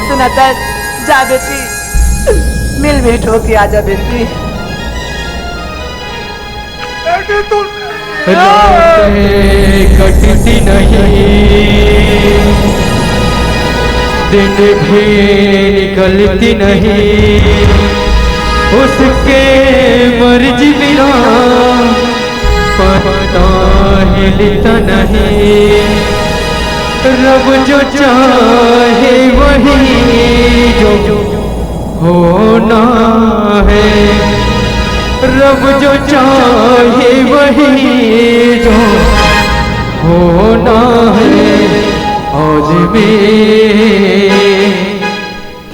सुनत हस, जा बेटी, मिल भेंट होके आजा बेटी। बेटी तू रातें कटती नहीं, दिन भी निकलती नहीं, उसके मर्जी बिना पत्ता हिलता नहीं। रब जो चाहे वही जो होना है, रब जो चाहे वही जो होना है। आज भी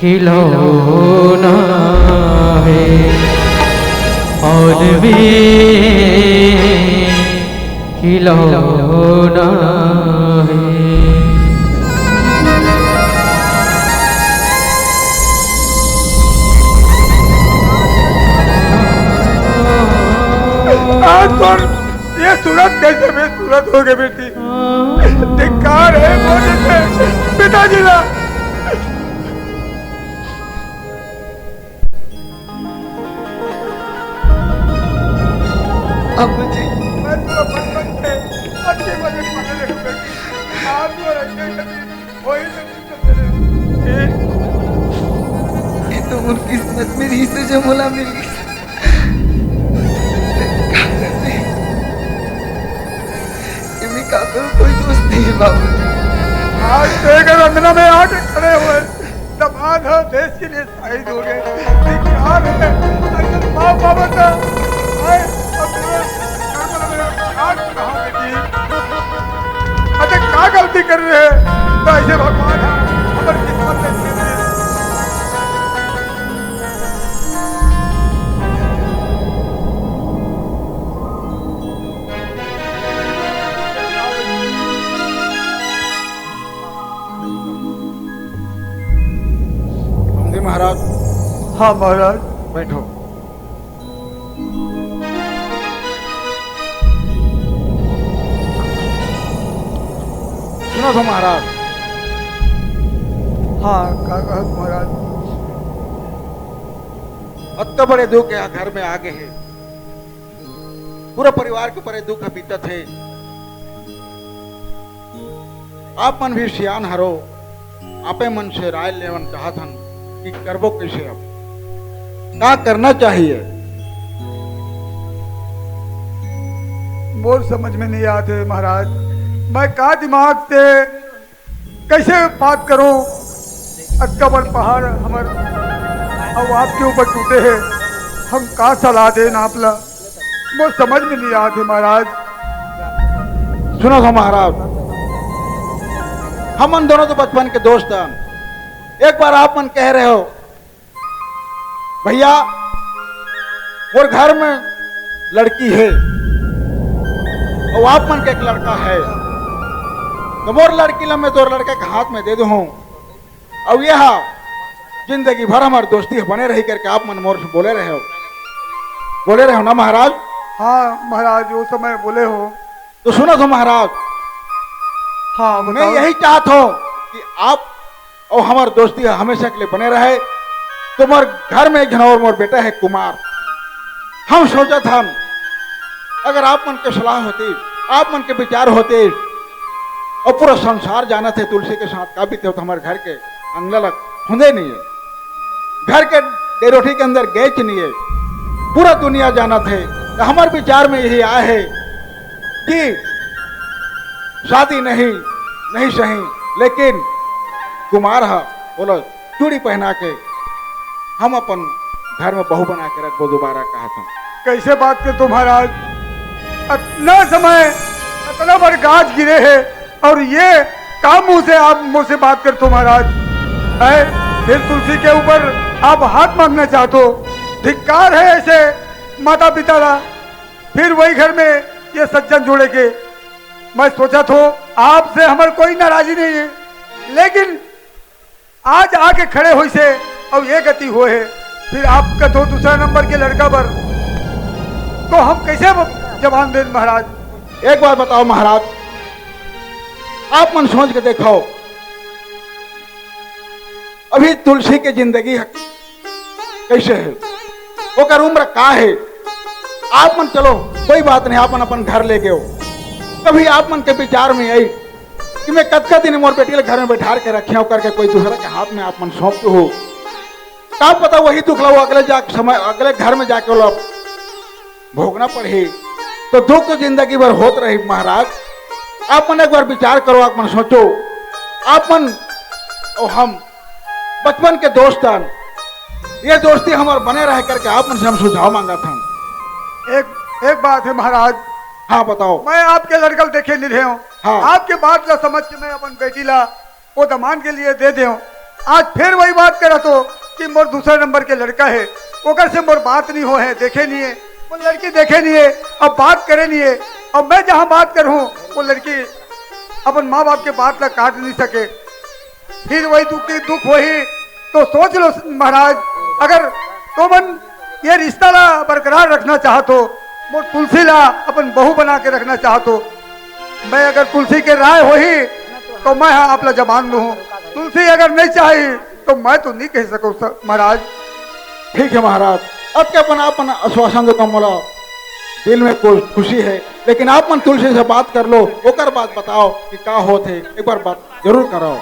खिलौना है, आज भी खिलौना है। आज पर ये सूरत कैसे बेसूरत हो गई बेटी? धिक्कार है मोदी के पिताजी ला। अब जी मैं तो बचपन से अच्छे मजे पकड़े हुए थी। आज वो रंगे कभी वही तो नहीं करते रहे। ये तो उनकी किस्मत में रही से जो मोला मिल गई। ये मैं का करूं, कोई दोस्त नहीं है बाबू। आज तो एक अंगना में आके खड़े हुए। दमाद है, देश के लिए शहीद हो गए। धिक्कार है, अगर माँ बाबा का आए, अब तुम्हें कर्म में आज कहाँ बेटी? अच्छा, क्या गलती कर रहे हैं? तो ऐसे भगवान है, हमारी किस्मत में से नहीं। समझे महाराज? हाँ महाराज। बैठो। सुनत हो महाराज? हाँ, का कहत महाराज? अत्ता बड़े दुख ये घर में आ गे हे, पूरा परिवार के ऊपर ये दुख बीतत हे। आप मन भी सियान हरो, आपे मन से राय लेवन चाहत हन कि करबो कैसे, अब का करना चाहिए? मोर समझ में नहीं आत हे महाराज, मैं का दिमाग से कैसे बात करूं? अतका बड़ पहाड़ हमर अउ आपके ऊपर टूटे हे, हम का सलाह देन आप ला? मोर समझ में नहीं आत हे महाराज। सुनत हो महाराज, हमन दोनों तो बचपन के दोस्त हन। एक बार आप मन कहे रहे हो, भैया, मोर घर में लड़की हे अउ आप मन के एक लड़का हे, तो मोर लड़की ला मैं तोर लड़का के हाथ में दे दूहूं, अउ ये हा जिंदगी भर हमर दोस्ती बने रही करके आप मन मोर से बोले रहे हो, बोले रहे हो ना महाराज? हाँ महाराज, वो समय बोले हो। तो सुनत हो महाराज, हाँ, मैं बताओ। यही चाहत हो कि आप अउ हमर दोस्ती ह हमेशा के लिए बने रहे। तुम्हर घर में एक झन अउ मोर बेटा हे कुमार। हम सोचत हन, अगर आप मन के सलाह होती, आप मन के विचार होते, अउ पूरा संसार जानत हे तुलसी के साथ का बीते हो, तो हमर घर के अंगना ला खुंदे नहीं हे, घर के डेरोठी के अंदर गए च नहीं हे, पूरा दुनिया जानत हे। तो हमर विचार में यही आए हे कि शादी नहीं, नहीं सही, लेकिन कुमार ह ओला चूड़ी पहना के हम अपन घर में बहू बना के रखबो दोबारा, कहत हन। कैसे बात करत हो महाराज? अतना समय, अतना बड़ गाज गिरे हे, अउ ये का मुंह से आप मुंह से बात करत हो महाराज? है, फिर तुलसी के ऊपर आप हाथ मांगना चाहत हो? धिक्कार हे ऐसे माता पिता ला। फिर वही घर में ये सज्जन जोड़े के। मैं सोचत हो, आपसे हमर कोई नाराजी नहीं हे, लेकिन आज आके खड़े होइस हे अउ ये गति होए हे, फिर आप कथो दूसरा नंबर के लड़का बर, तो हम कैसे ब-, जबान देन महाराज? एक बात बताओ महाराज, आप मन सोच के देखो, अभी तुलसी के जिंदगी ह कैसे हे, ओकर उम्र का हे? आप मन चलो, कोई बात नहीं, आप मन अपन घर ले गए हो, कभी आप मन के विचार में आई कि मैं कतका दिन मोर बेटी ला घर में बैठार के रखे हो करके कोई दूसरा के हाथ में आप मन सौंप दो हो। का पता वही दुख ला वो अगले जा समय अगले घर में जाके वो ला भोगना पड़ही। तो दुख तो जिंदगी भर होत रही महाराज। आप मन एक बार विचार करो, आप मन सोचो, आप मन अउ हम बचपन के दोस्त हन, ये दोस्ती हमर बने रहे करके आप मन से हम सुझाव मांगत हन। एक, एक बात हे महाराज। हाँ, बताओ। मैं आपके लड़का ल देखे नहीं रहे हूँ। हाँ। आपके बात ला समझ के मैं अपन बेटी ला वो दमान के लिए दे दे हूँ। आज फिर वही बात करत हो कि मोर दूसरा नंबर के लड़का हे, ओकर से मोर बात नहीं हो हे, देखे नहीं हे, वो लड़की देखे नहीं हे, अब बात करे नहीं हे। अब मैं जहाँ बात करूँ, वो लड़की अपन माँ बाप के बात ला काट नहीं सके। फिर वही दुख की दुख वही। तो सोच लो महाराज, अगर तुमन ये रिश्ता ला बरकरार रखना चाहत हो, मोर तुलसी ला अपन बहू बना के रखना चाहत हो, मैं अगर तुलसी के राय होही तो मैं हाँ आप ला जबान दूँ। तुलसी अगर नहीं चाही तो मैं तो नहीं कह सकूँ महाराज। ठीक है महाराज, अब के अपन आप मन आश्वासन दे मोला दिल में कोई खुशी है, लेकिन आप मन तुलसी से बात कर लो, ओकर बाद बताओ कि का होत है, एक बार बात जरूर कराओ।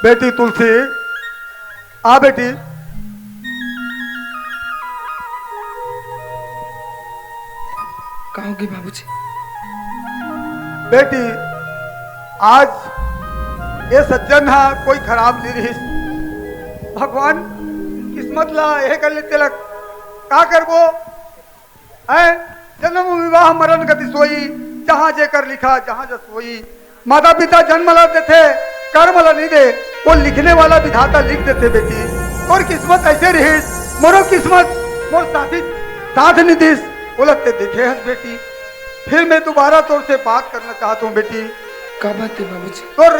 बेटी तुलसी, आ बेटी। का होगे बाबूजी? बेटी, आज ये सज्जन हा कोई खराब नहीं रहिस। भगवान किस्मत ला यह कर लेते लग, का करबो? हैं? जन्म विवाह मरण गति सोई, जहाँ जेकर लिखा जहाँ जस होई। माता पिता जन्म ला देथे, कर्म ला नहीं दे, वो लिखने वाला विधाता लिख देथे बेटी। तोर किस्मत ऐसे रहिस, मोरो किस्मत मोर साथी साथ नहीं दिस, वो लगते देखे हस बेटी। फिर मैं दोबारा तोर से बात करना चाहता हूँ बेटी। का बात है बाबूजी? तोर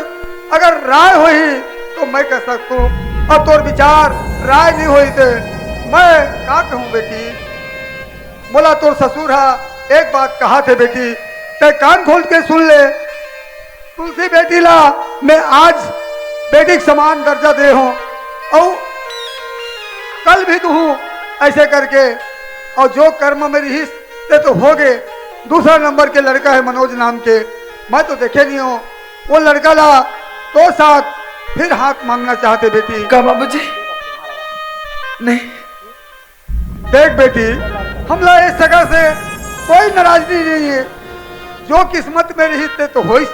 अगर राय होही तो मैं कह सकता हूँ, और तोर विचार राय नहीं होही ते मैं का कहूँ बेटी। मोला तोर ससुर हा एक बात कहा थे बेटी, तै कान खोल के सुन ले। तुलसी बेटी ला मैं आज बेटी के समान दर्जा दे हूँ, और कल भी तू हूँ ऐसे करके, और जो कर्म में रहिस ते तो हो गए। दूसरा नंबर के लड़का है मनोज नाम के, मैं तो देखे नहीं हूँ वो लड़का ला तो साथ फिर हाथ मांगना चाहते बेटी। का बाबूजी? नहीं। देख बेटी, हमला इस जगह से कोई नाराजगी नहीं है, जो किस्मत में रही ते तो होइस।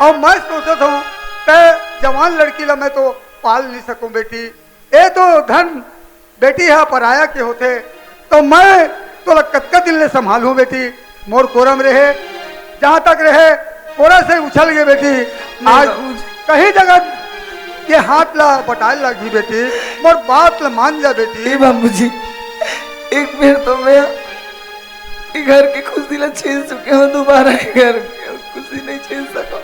और मैं सोचत हूँ ते जवान लड़की ला मैं तो पाल नहीं सकूं बेटी। ए तो धन बेटी हा पराया के होथे, तो मैं तोला कतका दिन ले संभालूं बेटी। मोर कोरम रहे, जहाँ तक रहे, कोरा से उछल गए बेटी। आज कहीं जगह ये हाथ ला बटाए लगी बेटी, मोर बात ला मान जा बेटी। ए बाबूजी, एक बेर तो मैं ये घर के खुशी ला छीन चुके हूँ, दोबारा ये घर के खुशी नहीं छीन सकूं।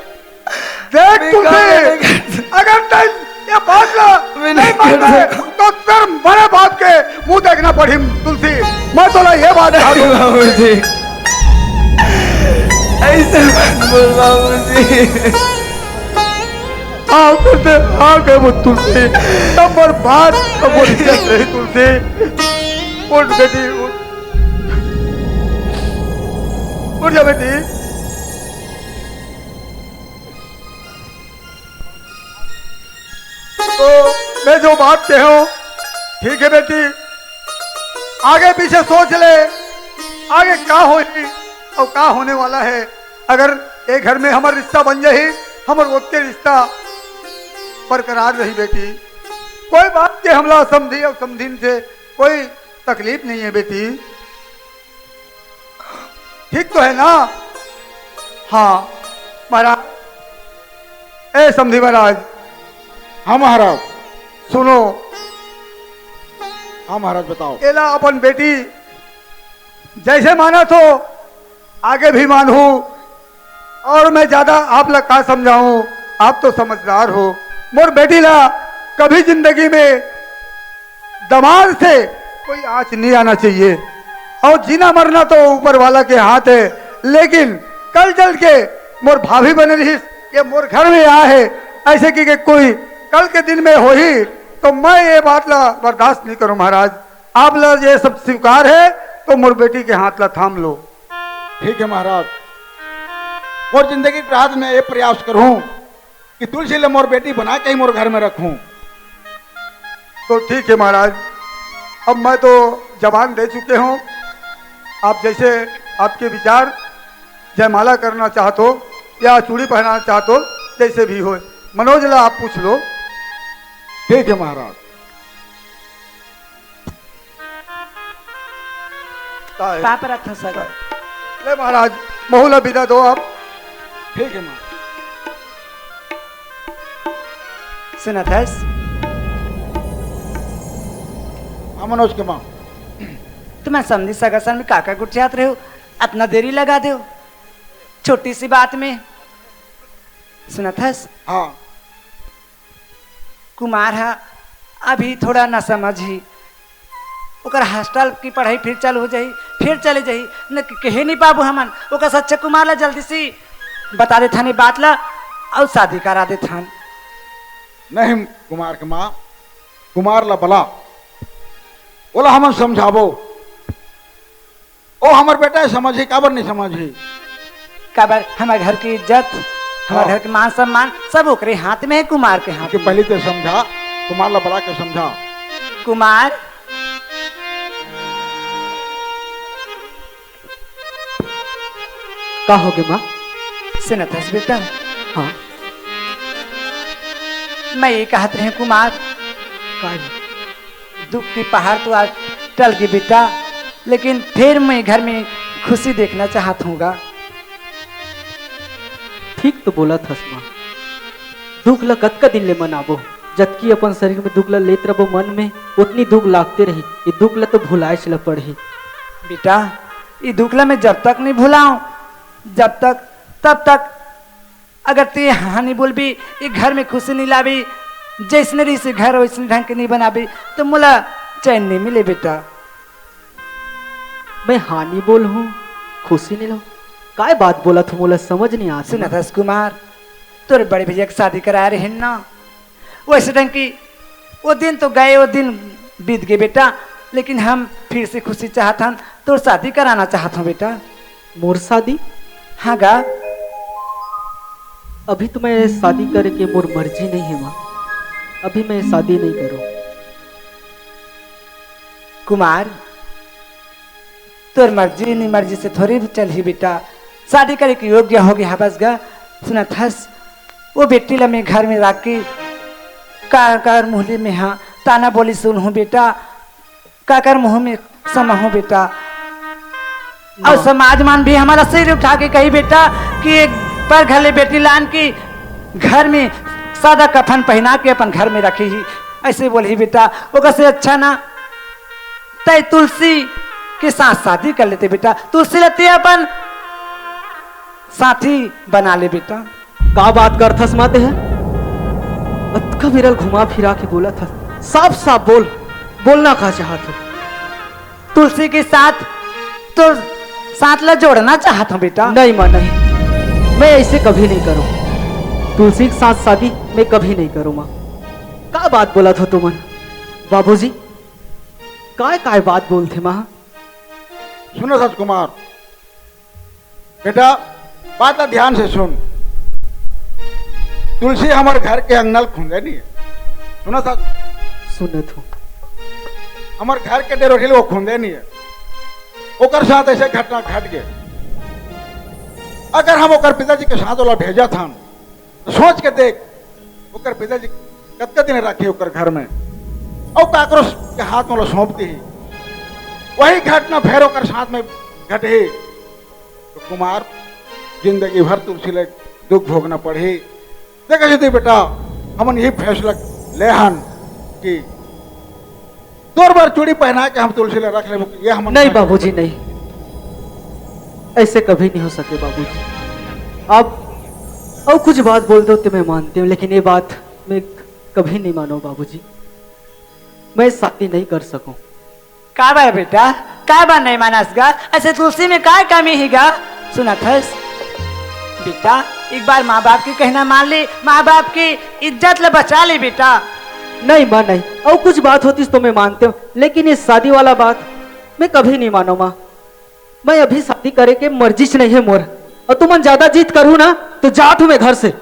देख तुलसी, अगर तैं ये बात ला नहीं मानबे, तो तेरे मरे बाप के मुंह देखना पड़ी तुलसी। मैं तोला ये बात बता दूं। बाबूजी, ऐसे मत बोल बाबूजी। हाँ, तुलसी, हाँ, के वो तुलसी, नंबर बात, तो वो इज्जत नहीं तुलसी। उठ बेटी, उठ। उठ जा बेटी। तो मैं जो बात कहे हूँ, ठीक है बेटी, आगे पीछे सोच ले, आगे का होही और का होने वाला है। अगर ये घर में हमार रिश्ता बन जाही, हमार ओके रिश्ता बरकरार रही बेटी। कोई बात के हमला समझी और समझिन से कोई तकलीफ नहीं है बेटी। ठीक तो है ना? हाँ महाराज। ए समधी महाराज। हाँ महाराज। सुनो। हाँ महाराज, बताओ। एला अपन बेटी जैसे मानत हो, आगे भी मानहू। और मैं ज्यादा आप ला का समझाऊं, आप तो समझदार हो। मोर बेटी ला कभी जिंदगी में दमाद से कोई आँच नहीं आना चाहिए। और जीना मरना तो ऊपर वाला के हाथ है, लेकिन कल चल के मोर भाभी बने रहिस, ये मोर घर में आए है, ऐसे कि, कि कोई कल के दिन में होही, तो मैं ये बात ला बर्दाश्त नहीं करूं महाराज। आप ला ये सब स्वीकार है, तो मोर बेटी के हाथ ला थाम लो। ठीक है महाराज, मोर जिंदगी के रात में ये प्रयास करूं कि तुलसी ले मोर बेटी बना के ही मोर घर में रखूं। तो ठीक है महाराज, अब मैं तो जबान दे चुके हूँ। आप जैसे, आपके विचार, जयमाला करना चाहत हो या चूड़ी पहनाना चाहत हो, जैसे भी हो, मनोज ला आप पूछ लो। ठीक है महाराज। का है? पाप रथ सगन। ले महाराज, महू ला विदा दो आप। ठीक है माँ। सुनत हस? हाँ मनोज के माँ। तुम समधी सगा सन में काका गुठियात रहे हो, अतना देरी लगा दे हो छोटी सी बात में। सुनत हस? हाँ। कुमार ह अभी थोड़ा न समझ ही, ओकर हॉस्टल की पढ़ाई फिर चालू हो जाही, फिर चले जाही, न कहे नहीं पाबो हमन। ओकर से अच्छा कुमार ला जल्दी से बता देथन ये बात ला अउ शादी करा देथन। नहीं कुमार के माँ, कुमार ला बला, ओला हमन समझाबो। ओ हमर बेटा समझही, काबर नहीं समझही? काबर हमर घर की इज्जत, हमर हाँ। घर के मान सम्मान सब ओकरे हाथ में है, कुमार के हाथ के में। पहले तो समझा, कुमार ला बला के समझा। कुमार। का हो गे माँ? सुनत हस बेटा? हाँ। मैं ये कहत रहे कुमार। का है? दुख की पहाड़ तो आज टल गई बेटा, लेकिन फिर मैं घर में खुशी देखना चाहत हूँ गा। ठीक तो बोलत हस माँ, दुख ला कतका दिन ले मनाबो, जतकी अपन शरीर में दुख ला लेत रबो मन में, उतनी दुख लागते रही। ये दुख ला तो भुलाए ला पड़ही। बेटा, ये दुख ला मैं जब तक नहीं भुलाऊं, जब तक, तब तक अगर तैं हाँ नहीं बोलबी, ये घर में खुशी नहीं लाबी, जैसने रहिस घर वैसने ढंग के नहीं बनाबी, तो मोला चैन नहीं मिले बेटा। मैं हाँ नहीं बोलहूँ, खुशी नहीं लूँ? काय बात बोलत हो, मोला समझ नहीं आत। सुनत हस कुमार, तोर बड़े भैया के शादी कराए रहिन ना, वैसे ढंग की वो दिन तो गए, वो दिन बीत गए बेटा, लेकिन हम फिर से खुशी चाहत हन, तोर शादी कराना चाहत हूँ बेटा। मोर शादी? हाँ गा। अभी तो मैं शादी करे के मोर मर्जी नहीं है माँ, अभी मैं शादी नहीं करूँ। कुमार, तोर मर्जी नी मर्जी से थोड़ी चलही बेटा, शादी करे के योग्य हो गया बस गा। सुनत हस, वो बेटी ला मैं घर में राख के का कर मुहली में हाँ ताना बोली सुनहूँ बेटा, काकर मुँह में समहूँ बेटा। अउ समाज मन भी हमला सिर उठा के कही बेटा कि एक पर घर ले बेटी लान की घर में सादा कफन पहिना के अपन घर में रखी ही, ऐसे बोलही बेटा। ओकर से अच्छा ना तय तुलसी के साथ शादी कर लेते बेटा, तुलसी ला तय अपन साथी बना ले बेटा। का बात करथस माँ तेह? अतका बिरल घुमा फिरा के बोलत हस, साफ साफ बोल, बोलना का चाहत हो? तुलसी के साथ तो साथ ला जोड़ना चाहत हूँ बेटा। नहीं माँ, नहीं, मैं ऐसे कभी नहीं करूँ। तुलसी के साथ शादी मैं कभी नहीं करूँ माँ। का बात बोलत हो तुमन? बाबूजी, काय काय बात बोलथे माँ? सुनत हस कुमार, बेटा, बात ला ध्यान से सुन। तुलसी हमर घर के अंगना ल खूंदे नहीं है। सुनत हस? सुनत हूँ। हमर घर के डेरोढ़ी ल वो खूंदे नहीं है। ओकर साथ ऐसे घटना घट गए। अगर हम ओकर पिताजी के साथ ओला भेजत हन, तो सोच के देख, ओकर पिताजी कतका दिन रखे ओकर घर में, अउ काकरो के हाथ में ओला सौंप दिही। वही घटना फेर ओकर साथ में घटही, तो कुमार, जिंदगी भर तुलसी ले दुख भोगना पड़ही। देखा जी बेटा, हमन यही फैसला ले हन कि तोर बर चूड़ी पहना के हम तुलसी ले रख लेबो, ये हमन नहीं फैसला बाबूजी, नहीं, ऐसे कभी नहीं हो सके बाबूजी। आप और कुछ बात बोल दो तो मैं मानती हूँ, लेकिन ये बात मैं कभी नहीं मानो बाबूजी, मैं शादी नहीं कर सकूँ। का बर बेटा, का बर नहीं मानस गा? ऐसे तुलसी में का कमी ही गा? सुनत हस बेटा, एक बार माँ बाप के कहना मान ले, माँ बाप की इज्जत ला बचा ले बेटा। नहीं माँ, नहीं, और कुछ बात होती तो मैं मानते हूँ, लेकिन ये शादी वाला बात मैं कभी नहीं मानो माँ। मैं अभी शादी करे के मर्जी से नहीं है मोर, और तुमन ज्यादा जिद करू ना तो जात हूँ मैं घर से।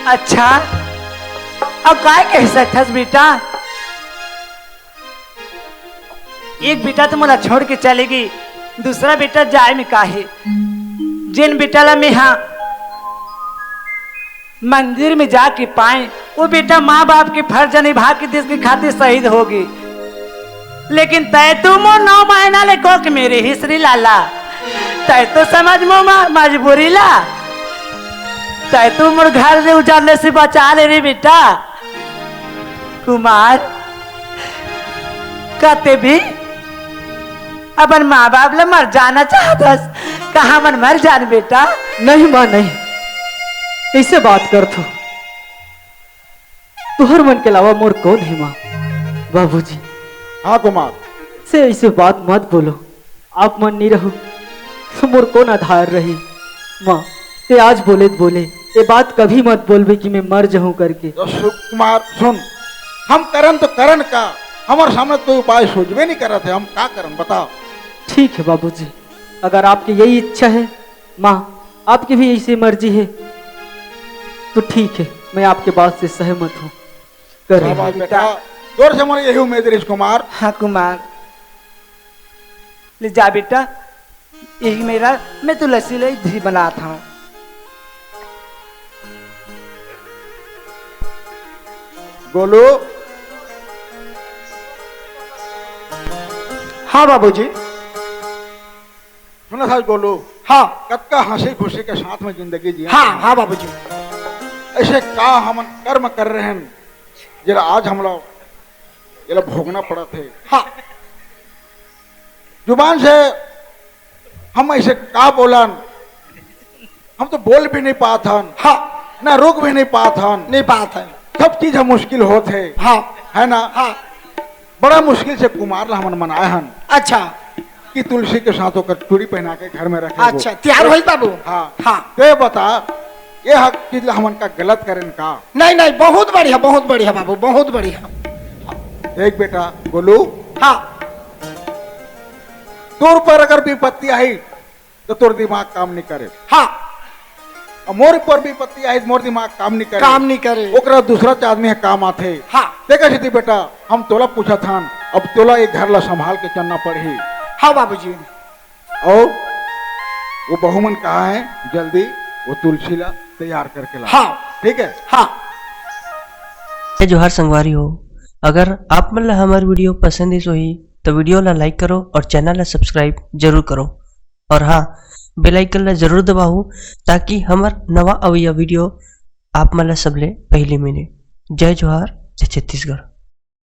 अच्छा, अब काय कह सकथस बेटा? एक बेटा तो मोला छोड़ के चले गे, दूसरा बेटा जाए में काहे? जेन बेटा ला मेहा मंदिर में जाके पाए, वो बेटा माँ बाप के फर्ज निभा के देश के खातिर शहीद हो गे। लेकिन तय तो मोर नौ महीना ले कोख मेरे हिसरी लाला, तय तो समझ मो मा-, मजबूरी ला, तय तो मोर घर ले उजाड़ने से बचा ले रे बेटा। कुमार, का तैं भी अपन माँ बाप ला मर जाना चाहत हस? का हमन मर जान बेटा? नहीं माँ, नहीं, कैसे बात करत हो? तुहर मन के अलावा मोर कौन है माँ? बाबूजी। हाँ कुमार। से ऐसे बात मत बोलो। आप मन नहीं रहो तो मोर कौन आधार रही? माँ, ते आज बोले त बोले, ये बात कभी मत बोलबे कि मैं मर जाऊं करके। तो सुकुमार सुन, हम करन तो करन का, हमर सामने कोई उपाय सोचबे नहीं करत है, हम का करन बता? ठीक है बाबूजी, अगर आपकी यही इच्छा है, माँ, आपकी भी ऐसी मर्जी है, तो ठीक है, मैं आपके बात से सहमत हूँ। कर शाबाश बेटा, तोर से मोर यही उम्मीद रहिस कुमार। हाँ कुमार, ले जा बेटा, यही मेरा, मैं तो लस्सी ले धी बनात हूँ। गोलू। हाँ बाबूजी। सुनत हस गोलू? हाँ। कतका हंसी खुशी के साथ में जिंदगी जिए। हाँ, हाँ बाबूजी। ऐसे का हमन कर्म कर रहे हैं, जेला आज हमला, जेला भोगना पड़त है। हाँ। जुबान से हम ऐसे का बोलन, हम तो बोल भी नहीं पात हन। हाँ। ना रुक भी नहीं पात हन। नहीं पात हन। सब चीज हम मुश्किल होत है। हाँ। है ना? हाँ। बड़ा मुश्किल से कुमार ला हमन मनाए हन। अच्छा। कि तुलसी के साथ ओकर चूड़ी पहना के घर में रखे हो। अच्छा, तैयार होई बाबू? हाँ। हाँ। ते बता, ये हक चीज ला हमन का गलत करेन का? नहीं, नहीं, बहुत बढ़िया, बहुत बढ़िया बाबू, बहुत बढ़िया। देख बेटा गोलू, हाँ। तोर पर अगर विपत्ति आई तो तोर दिमाग काम नहीं करे। हाँ। और मोर पर विपत्ति आई तो मोर दिमाग काम नहीं करे। काम नहीं करे। ओकरा दूसरा आदमी ह काम आथे। हाँ। देखा सीधी बेटा, हम तोला पूछत हन, अब तोला एक घर ला संभाल के चलना पड़ही। हाँ बाबूजी। और वो बहू मन कहाँ है, जल्दी वो तुलसी ला तैयार करके ला। हाँ। ठीक है। हाँ। जय जोहार संगवारी हो, अगर आप मन ला हमर वीडियो पसंद आइस होही तो वीडियो ला लाइक करो और चैनल ला सब्सक्राइब जरूर करो। और हाँ, बेल आइकन ला जरूर दबाओ, ताकि हमर नवा अवइया वीडियो आप मन ला सबले पहले मिले। जय जोहार, जय छत्तीसगढ़।